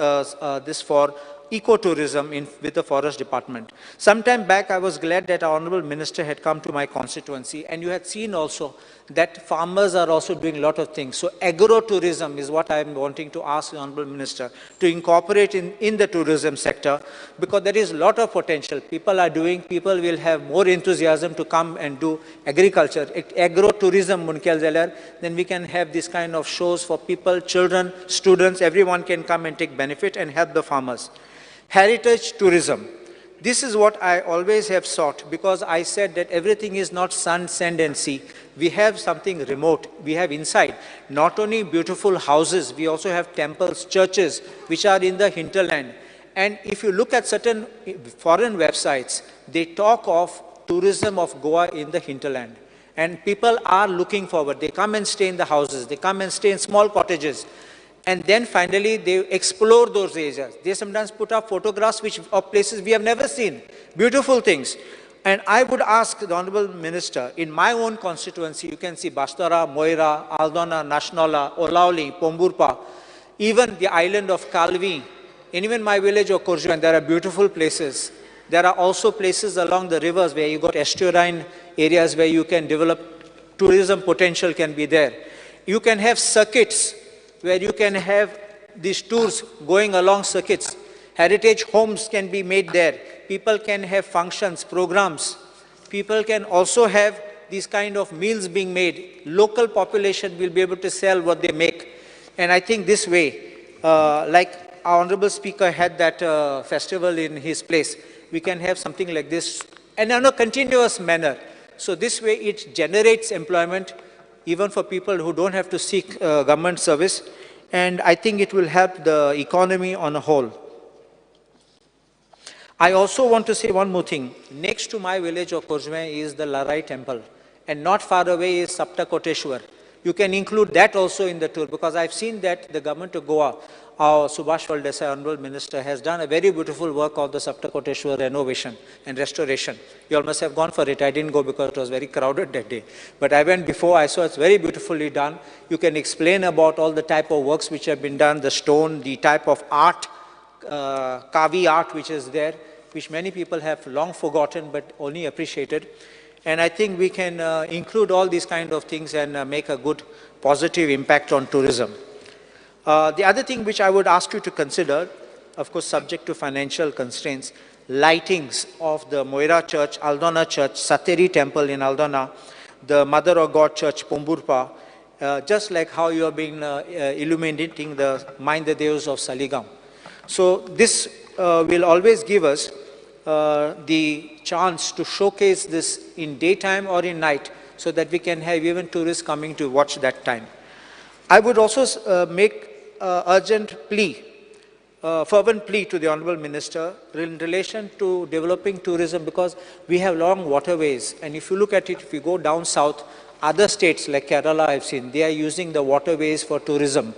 this for ecotourism with the forest department. Some time back, I was glad that our Honorable Minister had come to my constituency, and you had seen also that farmers are also doing a lot of things. So agrotourism is what I am wanting to ask the Honorable Minister to incorporate in the tourism sector, because there is a lot of potential. People are doing, people will have more enthusiasm to come and do agriculture. Agrotourism, then we can have this kind of shows for people, children, students, everyone can come and take benefit and help the farmers. Heritage tourism. This is what I always have sought, because I said that everything is not sun, sand and sea. We have something remote. We have inside not only beautiful houses, we also have temples, churches, which are in the hinterland. And if you look at certain foreign websites, they talk of tourism of Goa in the hinterland. And people are looking forward. They come and stay in the houses. They come and stay in small cottages. And then finally, they explore those areas. They sometimes put up photographs of places we have never seen, beautiful things. And I would ask the Honorable Minister, in my own constituency, you can see Bastara, Moira, Aldona, Nashnola, Olauli, Pomburpa, even the island of Kalvi, and even my village of Korjuan, there are beautiful places. There are also places along the rivers where you got estuarine areas where you can develop tourism potential can be there. You can have circuits where you can have these tours going along circuits. Heritage homes can be made there. People can have functions, programs. People can also have these kind of meals being made. Local population will be able to sell what they make. And I think this way, like our Honorable Speaker had that festival in his place, we can have something like this and in a continuous manner. So this way it generates employment even for people who don't have to seek government service. And I think it will help the economy on a whole. I also want to say one more thing. Next to my village of Corjuem is the Larai temple, and not far away is Saptakoteshwar. You can include that also in the tour, because I've seen that the government of Goa, our Subhash Phaldesai, Honorable Minister, has done a very beautiful work of the Saptakoteshwar renovation and restoration. You all must have gone for it. I didn't go because it was very crowded that day. But I went before, I saw it's very beautifully done. You can explain about all the type of works which have been done, the stone, the type of art, Kavi art which is there, which many people have long forgotten but only appreciated. And I think we can include all these kind of things and make a good positive impact on tourism. The other thing which I would ask you to consider, of course subject to financial constraints, lightings of the Moira Church, Aldona Church, Sateri Temple in Aldona, the Mother of God Church, Pomburpa, just like how you have been illuminating the Mind the Deus of Saligam. So this will always give us the chance to showcase this in daytime or in night, so that we can have even tourists coming to watch that time. I would also make urgent plea, fervent plea to the Honorable Minister in relation to developing tourism, because we have long waterways, and if you look at it, if you go down south, other states like Kerala, I've seen, they are using the waterways for tourism.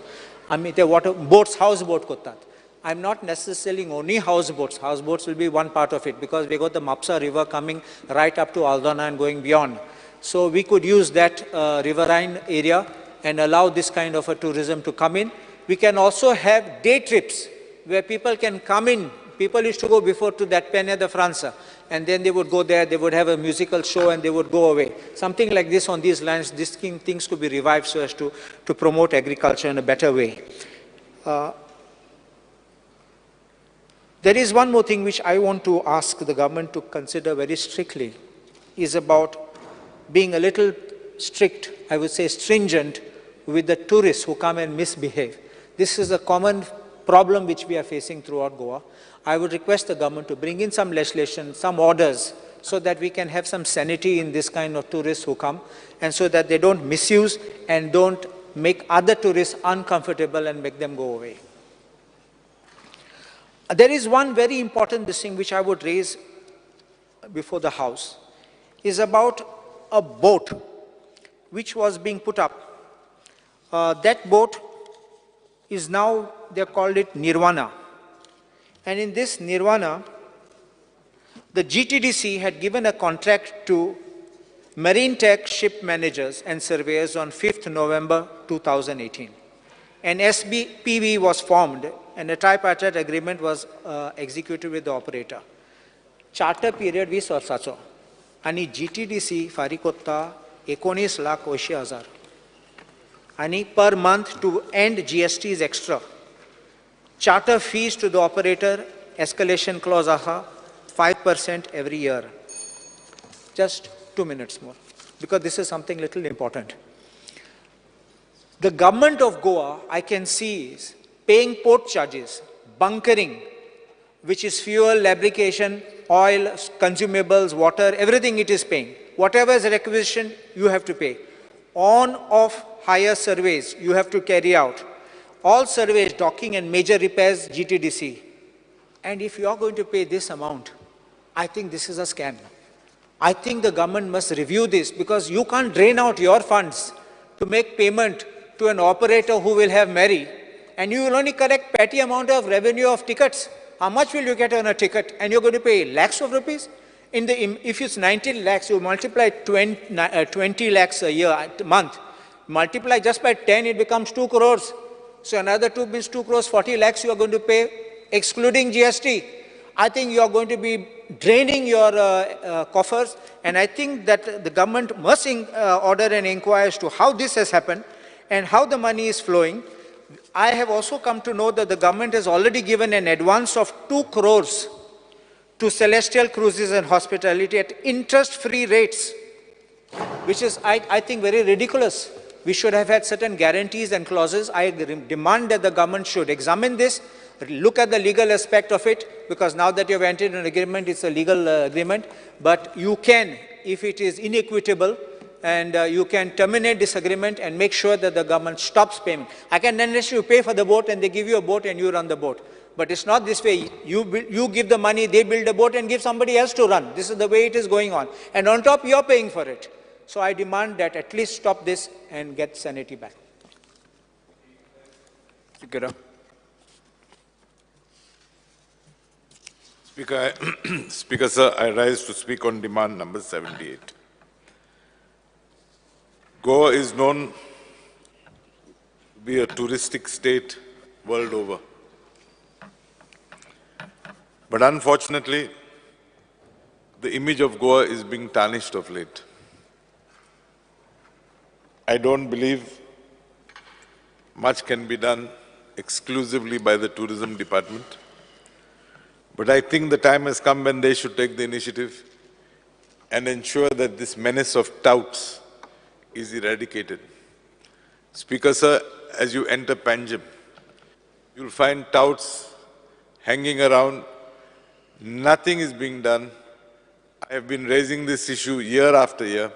I mean, the water boats, houseboat kotat. I'm not necessarily only houseboats. Houseboats will be one part of it, because we got the Mapsa River coming right up to Aldona and going beyond. So we could use that riverine area and allow this kind of a tourism to come in. We can also have day trips where people can come in. People used to go before to that Penha de França, and then they would go there, they would have a musical show and they would go away. Something like this on these lines, these things could be revived so as to promote agriculture in a better way. There is one more thing which I want to ask the government to consider very strictly, is about being a little strict, I would say stringent, with the tourists who come and misbehave. This is a common problem which we are facing throughout Goa. I would request the government to bring in some legislation, some orders, so that we can have some sanity in this kind of tourists who come, and so that they don't misuse and don't make other tourists uncomfortable and make them go away. There is one very important thing which I would raise before the House, is about a boat which was being put up. That boat is now, they called it Nirvana. And in this Nirvana, the GTDC had given a contract to Marine Tech ship managers and surveyors on 5th November 2018. An SPV was formed and a tripartite agreement was executed with the operator. Charter period 20 वर्साचो आनी GTDC फारीक कोत्ता 19,80,000 आनी per month to end GST is extra. Charter fees to the operator, escalation clause aha 5% every year. Just 2 minutes more, because this is something little important. The government of Goa, I can see, is paying port charges, bunkering, which is fuel, lubrication, oil, consumables, water, everything it is paying. Whatever is requisition, you have to pay. On, off, hire surveys, you have to carry out. All surveys, docking and major repairs, GTDC. And if you are going to pay this amount, I think this is a scam. I think the government must review this, because you can't drain out your funds to make payment to an operator who will have merry, and you will only collect petty amount of revenue of tickets. How much will you get on a ticket? And you're going to pay lakhs of rupees? If it's 19 lakhs, you multiply 20 lakhs a year, a month. Multiply just by 10, it becomes 2 crores. So another 2 means 2 crores, 40 lakhs you are going to pay, excluding GST. I think you are going to be draining your coffers. And I think that the government must order an inquiry as to how this has happened and how the money is flowing. I have also come to know that the government has already given an advance of 2 crores to Celestyal Cruises and Hospitality at interest-free rates, which is, I think, very ridiculous. We should have had certain guarantees and clauses. I demand that the government should examine this, look at the legal aspect of it, because now that you have entered an agreement, it's a legal agreement. But you can, if it is inequitable, and you can terminate this agreement and make sure that the government stops payment. I can understand you pay for the boat and they give you a boat and you run the boat. But it's not this way. You give the money, they build a boat and give somebody else to run. This is the way it is going on. And on top, you're paying for it. So I demand that at least stop this and get sanity back. Speaker, Speaker, sir, I rise to speak on demand number 78. Goa is known to be a touristic state world over. But unfortunately, the image of Goa is being tarnished of late. I don't believe much can be done exclusively by the tourism department. But I think the time has come when they should take the initiative and ensure that this menace of touts is eradicated. Speaker, sir, as you enter Panjim, you'll find touts hanging around. Nothing is being done. I have been raising this issue year after year,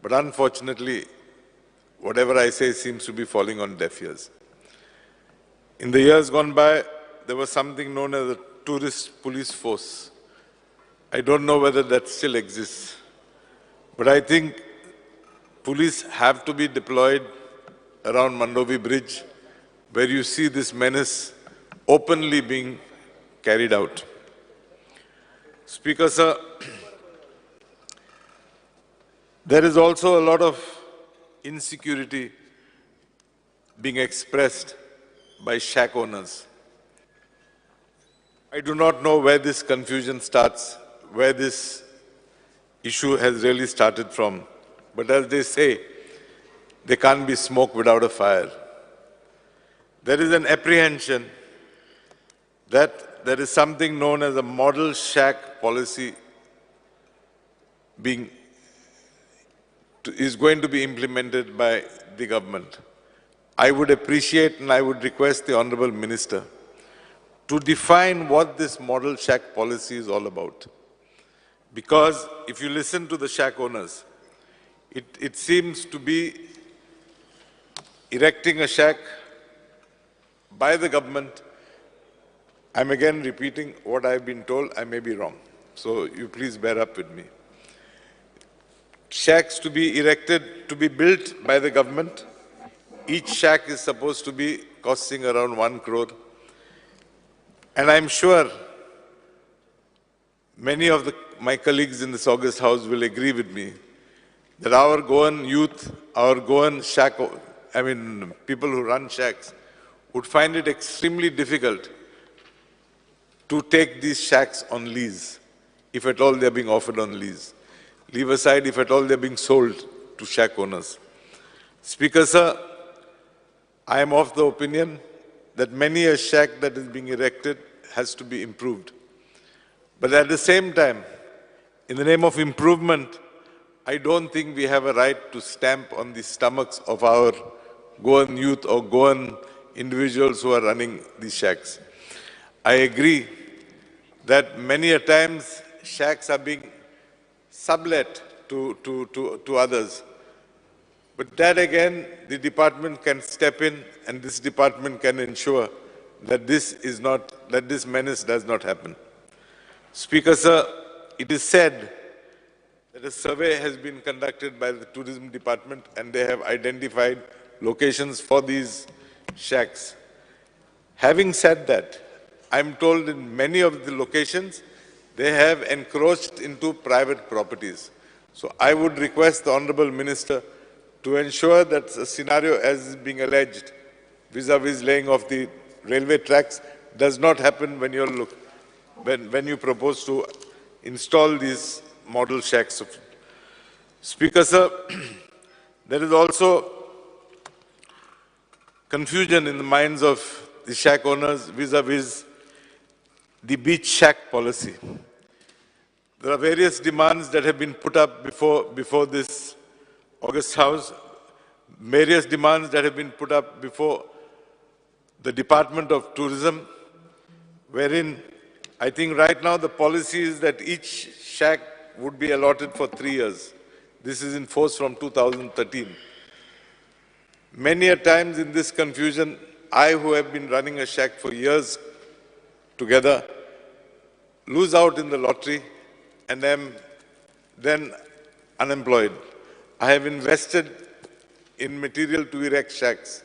but unfortunately, whatever I say seems to be falling on deaf ears. In the years gone by, there was something known as the tourist police force. I don't know whether that still exists, but I think police have to be deployed around Mandovi Bridge, where you see this menace openly being carried out. Speaker, sir, there is also a lot of insecurity being expressed by shack owners. I do not know where this confusion starts, where this issue has really started from. But as they say, there can't be smoke without a fire. There is an apprehension that there is something known as a model shack policy is going to be implemented by the government. I would appreciate and I would request the Honorable Minister to define what this model shack policy is all about. Because if you listen to the shack owners, it seems to be erecting a shack by the government. I'm again repeating what I've been told. I may be wrong, so you please bear up with me. Shacks to be erected, to be built by the government. Each shack is supposed to be costing around 1 crore. And I'm sure many of my colleagues in this august house will agree with me that our Goan youth, our Goan shack, I mean, people who run shacks, would find it extremely difficult to take these shacks on lease, if at all they're being offered on lease. Leave aside if at all they're being sold to shack owners. Speaker, sir, I am of the opinion that many a shack that is being erected has to be improved. But at the same time, in the name of improvement, I don't think we have a right to stamp on the stomachs of our Goan youth or Goan individuals who are running these shacks. I agree that many a times shacks are being sublet to others. But that again, the department can step in and this department can ensure that this is not, that this menace does not happen. Speaker, sir, it is said that a survey has been conducted by the tourism department and they have identified locations for these shacks. Having said that, I'm told in many of the locations, they have encroached into private properties. So I would request the Honorable Minister to ensure that a scenario as is being alleged vis-a-vis laying of the railway tracks does not happen when you when you propose to install these model shacks. Speaker, sir, there is also confusion in the minds of the shack owners vis-a-vis the beach shack policy. There are various demands that have been put up before this August House, various demands that have been put up before the Department of Tourism, wherein I think right now the policy is that each shack would be allotted for 3 years. This is in force from 2013. Many a times in this confusion, I, who have been running a shack for years together, lose out in the lottery and am then unemployed. I have invested in material to erect shacks.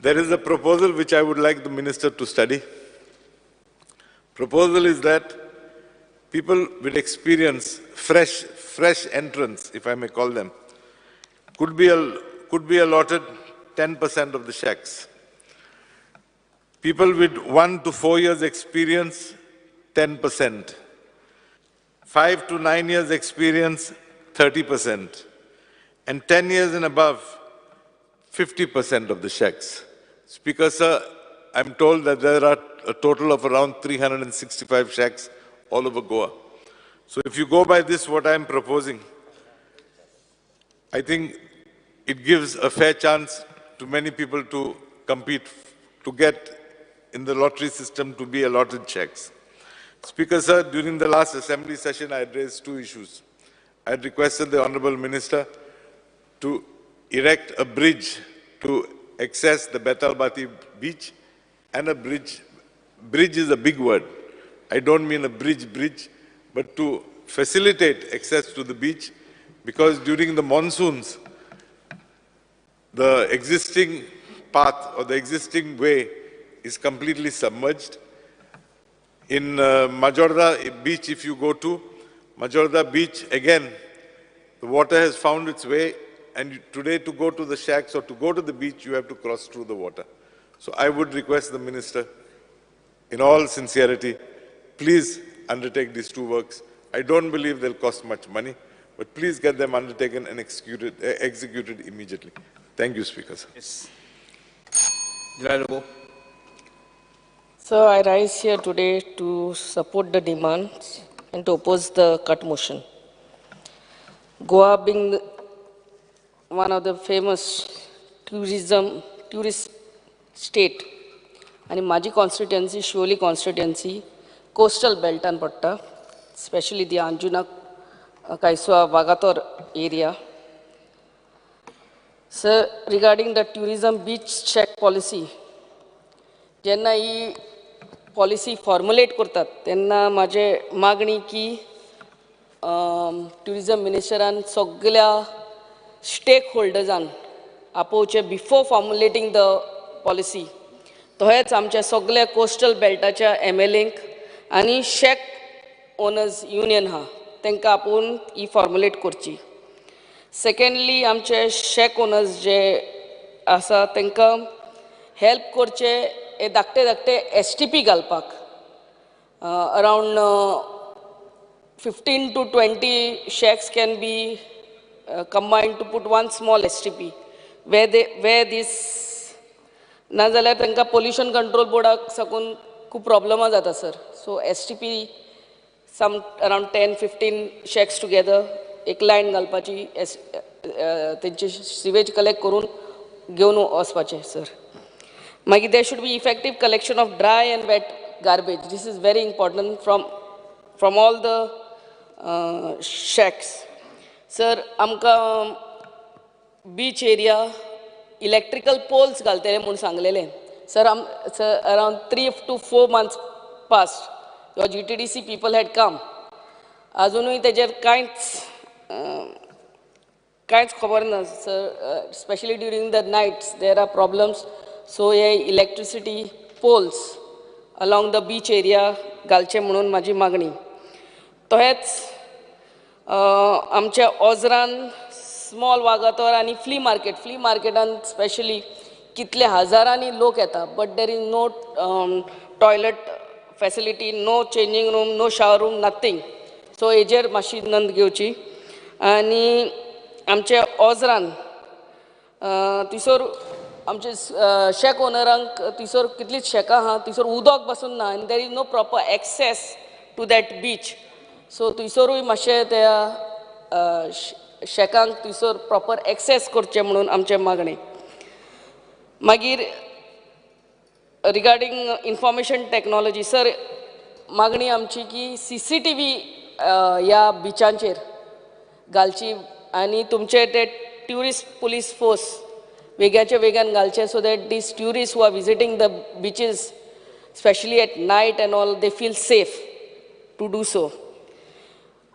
There is a proposal which I would like the minister to study. Proposal is that people with experience, fresh entrants, if I may call them, could be allotted 10% of the shacks. People with 1 to 4 years experience, 10%. 5 to 9 years experience, 30%. And 10 years and above, 50% of the shacks. Speaker, sir, I'm told that there are a total of around 365 shacks all over Goa. So if you go by this, what I'm proposing, I think it gives a fair chance to many people to compete, to get in the lottery system to be allotted checks. Speaker, sir, during the last assembly session, I had raised two issues. I had requested the Honorable Minister to erect a bridge to access the Betalbatim beach, and a bridge. Bridge is a big word. I don't mean a bridge, but to facilitate access to the beach, because during the monsoons, the existing path or the existing way is completely submerged. In Majorda Beach, if you go to Majorda Beach, again, the water has found its way, and today to go to the shacks or to go to the beach, you have to cross through the water. So I would request the minister, in all sincerity, please undertake these two works. I don't believe they'll cost much money, but please get them undertaken and executed immediately. Thank you, Speaker, sir. Yes. So I rise here today to support the demands and to oppose the cut motion. Goa being one of the famous tourist state, and माझी constituency, Siolim constituency, coastal बेल्टान पडटा, especially the Anjuna, Kaisua, Vagator area. Sir, regarding the tourism beach shack policy, जेन्ना ही policy formulate करतात तेन्ना म्हाजे मागणी की tourism मिनिस्टरान सगळ्या stake होल्डर्सान आपोवचे before फॉर्मुलेटींग the policy. तहेंच आमच्या सगळ्या कोस्टल बेल्टाच्या एम.एल.एंक आनी शॅक ओनर्स युनियन आहा तांकां आपोवन ही फॉर्मुलेट करची. सेकेंडली, आमचे शॅक ओनर्स जे आसा तांकां हेल्प करचे हे धाकटे धाकटे एस.टी.पी घालपाक. Around 15 to 20 shacks can be combined to put one small STP where this ना जाल्यार तांकां पोल्युशन कंट्रोल बोर्डाक साकून खूब प्रॉब्लमां जाता sir. So STP some around 10-15 shacks together एक लायन घालपाची, तेंची सिवेज कलेक्ट करून घेवन वचपाचें सर. मागीर there should be effective collection of dry and wet garbage. This is very important from all the shacks. Sir, आमकां बीच एरिया इलेक्ट्रिकल पोल्स घालतले म्हूण सांगलेलें sir. Sir around 3 to 4 months past your GTDC people had come, अजुनूय तेजेर कांयच खबर ना sir. Specially during the nights there are problems. So hey electricity poles along the beach area घालचे म्हणून म्हाजी मागणी. तहेंच आमच्या ओजरान स्मॉल वागातोर आनी फ्ली मार्केट, फ्ली मार्केटान स्पेशली कितले हजारांनी लोक येता, but there is no toilet facility, no changing room, no shower room, nothing. So हेजेर मातशी नोंद घेवची. आनी आमचे ओजरान थंयसर आमचे शॅक ओनरांक थंयसर कितलींच शॅकां आहा, थंयसर उदक बसून ना आनी there is no proper access to that beach. So थंयसरूय मातशें त्या शॅकांक थंयसर प्रॉपर एक्सेस करचें म्हणून आमचें मागणें. मागीर रिगार्डींग इन्फॉर्मेशन टॅक्नॉलॉजी सर, मागणी आमची की CCTV ह्या बिचांचेर घालची आनी तुमचे ते ट्युरिस्ट पुलीस फोर्स वेग्याचे वेगान घालचे, so that these tourist who are visiting the beaches specially at night and all they feel safe to do so.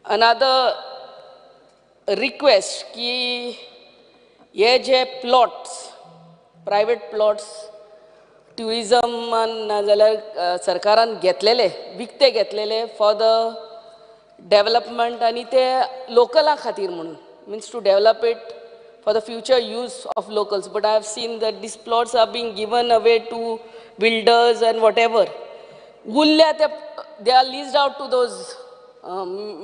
Another request की हे जे प्लॉट्स, प्रायवेट प्लॉट्स ट्युरिजमान नाजाल्यार सरकारान घेतलेले, विकते घेतलेले फॉर the development आनी ते लोकलां खातीर म्हणून, means to develop it for the future use of locals. But I have seen that these plots are being given away to builders and whatever. उरल्या ते they are leased out to those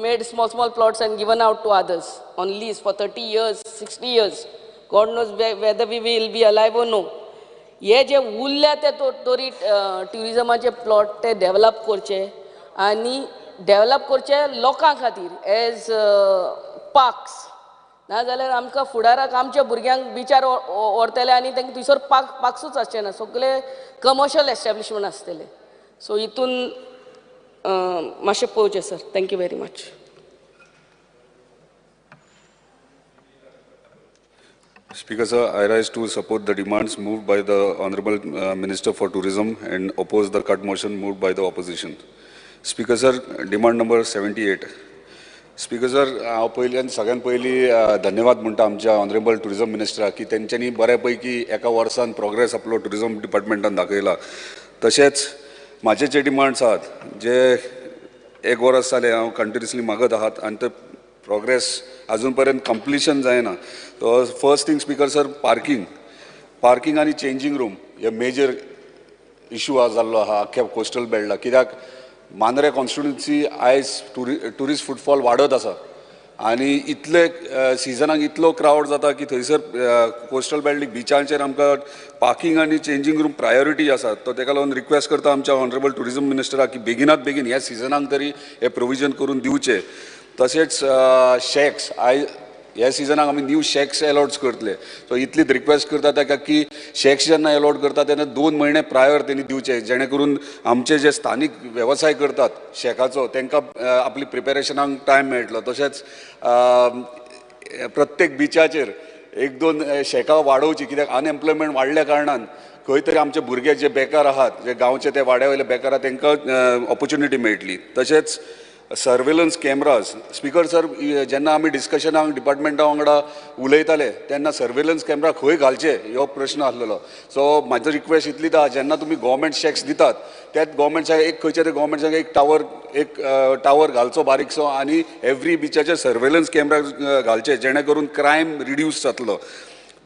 made small small plots and given out to others on lease for 30 years, 60 years. God knows whether we will be alive or no. हे जे उरल्या ते तरी ट्युरिजमाचे plot ते develop करचे आनी develop करचे लोकां खातीर एज पार्क्स. नाजाल्यार आमकां फुडाराक आमच्या भुरग्यांक बिचार व्हरतले आनी तांकां थंयसर पार्क्सूच आसचे ना, सगळे कमर्शियल एस्टॅब्लिशमेंट आसतले. सो हितून मातशें पळोवचें sir. Thank you very much. Speaker sir, I rise to support the demands moved by the Honorable Minister for Tourism and oppose the cut motion moved by the opposition. Speaker sir, demand number 78. Speaker sir, हांव पयलीं आनी सगळ्यान पयलीं धन्यवाद म्हणटा आमच्या honourable tourism मिनिस्टराक की तेंच्यांनी बऱ्या पैकी एका वर्सान प्रोग्रेस आपलो टुरिजम डिपार्टमेंटान दाखयला. तशेंच म्हाजे जे डिमांड्स आहात जे एक वर्स जालें हांव कंटिन्युअसली मागत आहात आनी ते प्रोग्रेस अजून पर्यंत कंप्लिशन जायना. First thing speaker sir, parking parking आनी चेंजींग रूम हे मेजर इशू जाल्लो आहा अख्ख्या कोस्टल बेल्टाक. कित्याक मांद्रे कॉन्स्टिट्युन्सी आयज ट्युरिस्ट फुटफॉल वाडत आसा आनी इतले सिजनाक इतलो क्रावड जाता की थंयसर कोस्टल बेल्ट बिचांचेर आमकां पार्किंग आनी चेंजींग रूम प्रायोरिटी आसा. तो तेका लागून रिक्वेस्ट करता आमच्या ऑनरेबल टुरिजम मिनिस्टराक की बेगिनात बेगीन ह्या सिजनाक तरी हे प्रोविजन करून दिवचें. तशेंच शॅक्स आयज ह्या सिजनाक आमी न्यू शॅक्स एलॉट्स करतले. सो इतलीच रिक्वेस्ट करता ताका की शॅक्स जेन्ना एलॉट करता तेन्ना 2 म्हयने प्रायर तेणी दिवचे, जेणे करून आमचे जे स्थानीक वेवसाय करतात शॅकाचो तांकां आपली प्रिपेरेशनाक टायम मेळटलो. तशेंच प्रत्येक बिचाचेर 1-2 शॅकां वाडोवची, कित्याक अनएम्प्लॉयमेंट वाडल्या कारणान खंय तरी आमचे भुरगे जे बेकार आहात, जे गांवचे ते वाड्या वयले बेकार आहात तांकां ऑपॉर्च्युनिटी मेळटली. तशेंच सर्वेलन्स कॅमराज, स्पीकर सर, जेन्ना आमी डिस्कशनाक डिपार्टमेंटा वांगडा उलयताले तेन्ना सर्वेलन्स कॅमरा खंय घालचे हो प्रश्न आसलेलो. सो म्हाजो रिक्वेस्ट इतलीच आहा, जेन्ना तुमी गव्हर्मेंट शॅक्स दितात त्याच गव्हर्मेंट शॅक एक खंयच्या तरी गव्हर्मेंट शॅक एक टावर घालचो बारीकसो आनी एवरी बिचाचेर सर्वेलन्स कॅमरा घालचे, जेणे करून क्रायम रिड्यूस जातलो.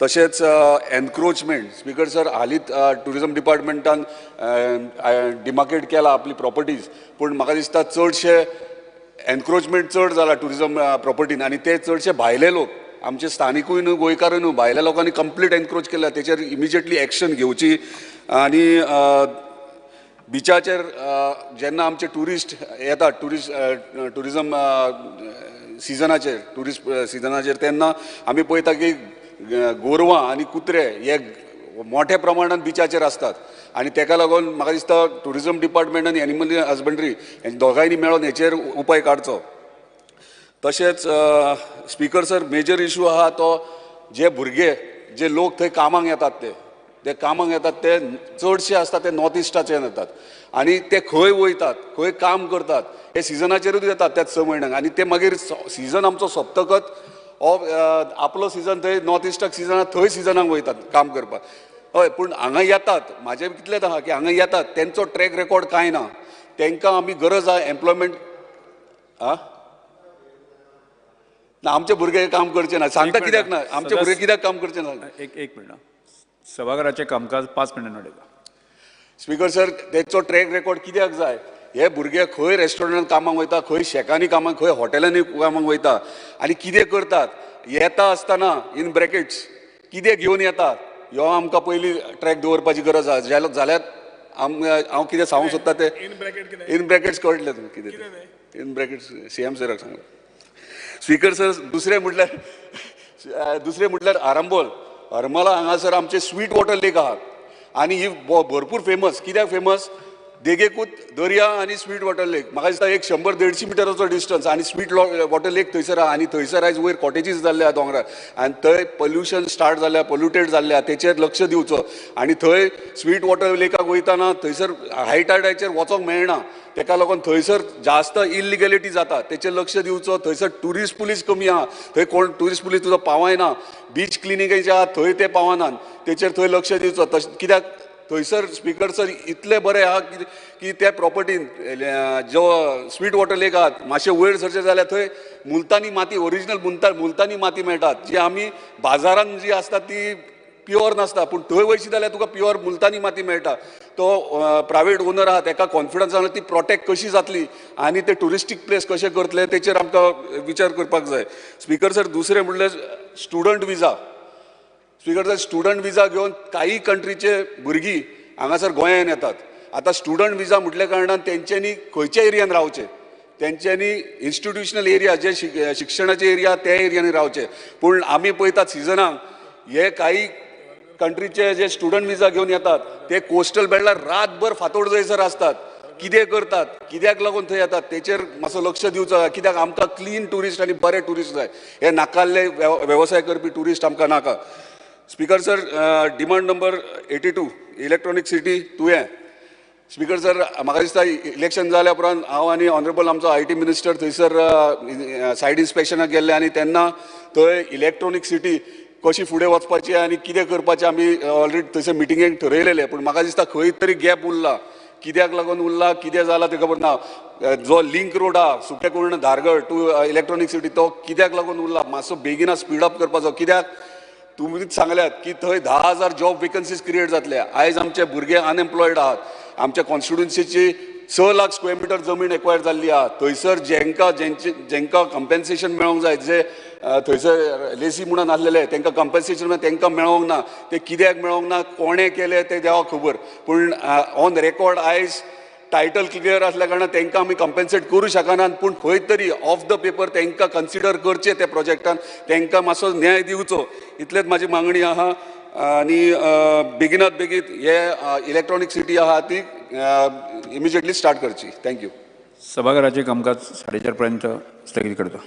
तशेंच एनक्रोचमेंट, स्पीकर सर, हालींच ट्युरिजम डिपार्टमेंटान डिमार्केट केला आपली प्रॉपर्टीज, पूण म्हाका दिसता चडशे एनक्रोचमेंट चड जाला ट्युरिजम प्रॉपर्टीन आनी ते चडशे भायले लोक, आमचे स्थानिकूय न्हू गोंयकारूय न्हू, भायल्या लोकांनी कंप्लीट एनक्रोच केला, तेचेर इमिजिएटली एक्शन घेवची. आनी बिचाचेर जेन्ना आमचे ट्युरिस्ट येतात ट्युरिजम सिजनाचेर, ट्युरिस्ट सिजनाचेर, तेन्ना आमी पळयता की गोरवां आनी कुत्रे हे मोठ्या प्रमाणान बिचाचेर आसतात आनी तेका लागून म्हाका दिसता ट्युरिजम डिपार्टमेंट आनी एनिमल हजबंड्री दोगांयनी मेळोन हेचेर उपाय काडचो. तशेंच स्पीकर सर, मेजर इशू आहा तो जे भुरगे जे लोक थंय कामाक येतात ते कामाक येतात ते चडशे आसता ते नॉर्थ इस्टाचे येतात आनी ते खंय वयतात खंय काम करतात हे सिजनाचेरूच येतात त्याच 6 म्हयन्यांक आनी ते मागीर सिजन आमचो सोंपतकच आपलो सिजन थंय नॉर्थ इस्टाक सिजन थंय सिजनाक वयतात काम करपाक. हय, पूण हांगा येतात, म्हाजें कितलेंच आहा की हांगा येतात तेंचो ट्रॅक रेकॉर्ड कांय ना, तांकां आमी गरज आहा एम्प्लॉयमेंट. आं ना, आमचे भुरगे काम करचे ना, सांगता कित्याक ना, आमचे भुरगे कित्याक काम करचे ना. एक मिनट, सभाघराचें कामकाज 5 मिनटां वाडयता. स्पीकर सर, तेचो ट्रॅक रेकॉर्ड कित्याक जाय हे भुरगे खंय रेस्टॉरंटान कामाक वयता, खंय शेकांनी कामाक, खंय हॉटेलांनी कामाक वयता आनी कितें करतात येता आसतना इन ब्रॅकेट्स कितें घेवन येतात ह्यो आमकां पयलीं ट्रॅक दवरपाची गरज आसा. जाल्यार हांव कितें सांगूंक सोदता तें इन ब्रॅकेट्स कळटलें तुमकां कितें तें. इन ब्रॅकेट्स सीएम सराक सांगलां. स्पीकर सर, दुसरें म्हटल्यार आरंबोल हरमला हांगासर आमचे स्वीट वॉटर लेक आहात आनी ही भरपूर फेमस. कित्याक फेमस? देगेकूच दर्या आनी स्वीट वॉटर लेक. म्हाका दिसता एक 100-150 मिटराचो डिस्टन्स आनी स्वीट वॉटर लेक थंयसर आहा आनी थंयसर आयज वयर कॉटेजीस जाल्ले आहा दोंगरार आनी थंय पोल्युशन स्टार्ट जाल्लें, पोल्युटेड जाल्लें आहा, तेचेर लक्ष दिवचो. आनी थंय स्वीट वॉटर लेकाक वयताना थंयसर हाय टायडाचेर वचोंक मेळना, तेका लागून थंयसर जास्त इल्लिगॅलिटी जाता, तेचेर लक्ष दिवचो. थंयसर ट्युरिस्ट पुलीस कमी आहा, थंय कोण ट्युरिस्ट पुलीस तुजो पावयना, बीच क्लिनिंगाचे आहा थंय ते पावनात, तेचेर थंय लक्ष दिवचो. तशें कित्याक थंयसर स्पीकर सर इतलें बरें आहा की त्या प्रॉपर्टीन जो स्वीट वॉटर लेक आहात मातशें वयर सरचें जाल्यार थंय मुलतानी माती, ओरिजिनल मुलतानी माती मेळटात, जी आमी बाजारान जी आसता ती प्युअर नासता, पूण थंय वयशी जाल्यार तुका प्युअर मुलतानी माती मेळटा. तो प्रायवेट ओनर आहा तेका कॉन्फिडन्सान ती प्रोटेक्ट कशी जातली आनी ते ट्युरिस्टीक प्लेस कशें करतले तेचेर आमकां विचार करपाक जाय. स्पीकर सर, दुसरें म्हणल्यार student visa. Speaker sir, student visa घेवन काही कंट्रीचे भुरगीं हांगासर गोंयांत येतात. आतां स्टुडंट विजा म्हटल्या कारणान तेंच्यांनी खंयच्या एरियान रावचें, तेंच्यांनी इन्स्टिट्युशनल एरिया जे शिक्षणाचे एरिया त्या एरियांनी रावचे. पूण आमी पळयतात सिजनाक हे काही कंट्रीचे जे स्टुडंट विजा घेवन येतात ते कोस्टल बेल्टार रातभर फांतोड जायसर आसतात, कितें करतात, कित्याक लागून थंय येतात तेचेर मातसो लक्ष दिवचो. कित्याक आमकां क्लीन ट्युरिस्ट आनी बरे ट्युरिस्ट जाय, हे नाकाल्ले वेवसाय करपी ट्युरिस्ट आमकां नाका. Speaker sir, demand number 82 electronic city Tuem. Speaker sir, म्हाका दिसता इलेक्शन जाल्या उपरांत हांव आनी ऑनरेबल आमचो IT minister थंयसर सायड इन्स्पेक्शनाक गेल्ले आनी तेन्ना थंय इलेक्ट्रॉनीक सिटी कशी फुडें वचपाची आनी कितें करपाचें आमी ऑलरेडी थंयसर मिटिंगेक ठरयलेलें. पूण म्हाका दिसता खंय तरी गॅप उरला, कित्याक लागून उरला, कितें जालां तें खबर ना. जो लिंक रोड आहा Sukekorna Dhargal to electronic city तो कित्याक लागून उरला, मातसो बेगिना स्पीड अप करपाचो. कित्याक तुमीच सांगल्यात की थंय 10,000 जॉब वेकन्सीज क्रिएट जातले. आयज आमचे भुरगे अनएम्प्लॉयड आहात, आमच्या कॉन्स्टिट्युन्सीची 6 लाख स्क्वेअर मिटर जमीन एक्वायर जाल्ली आहा. थंयसर जेंकां कंपेन्सेशन मेळोंक जाय, जे थंयसर लेसी म्हणून आसलेले तेंकां कंपेन्सेशन तेंकां मेळोंक ना, ते कित्याक मेळोंक ना, कोणें केलें तें देवाक खबर. पूण ऑन रेकॉर्ड आयज टायटल क्लियर आसल्या कारणान तेंकां आमी कंपेन्सेट करूं शकनात, पूण खंय तरी ऑफ the paper तेंकां कन्सिडर करचें त्या प्रोजेक्टान, तेंकां मातसो न्याय दिवचो, इतलेंच म्हाजी मागणी आहा. आनी बेगिनात बेगीन हे इलेक्ट्रॉनीक सिटी आहा ती इमिजिएटली स्टार्ट करची. Thank you. सभाघराचें कामकाज 4:30 पर्यंत स्थगीत करता.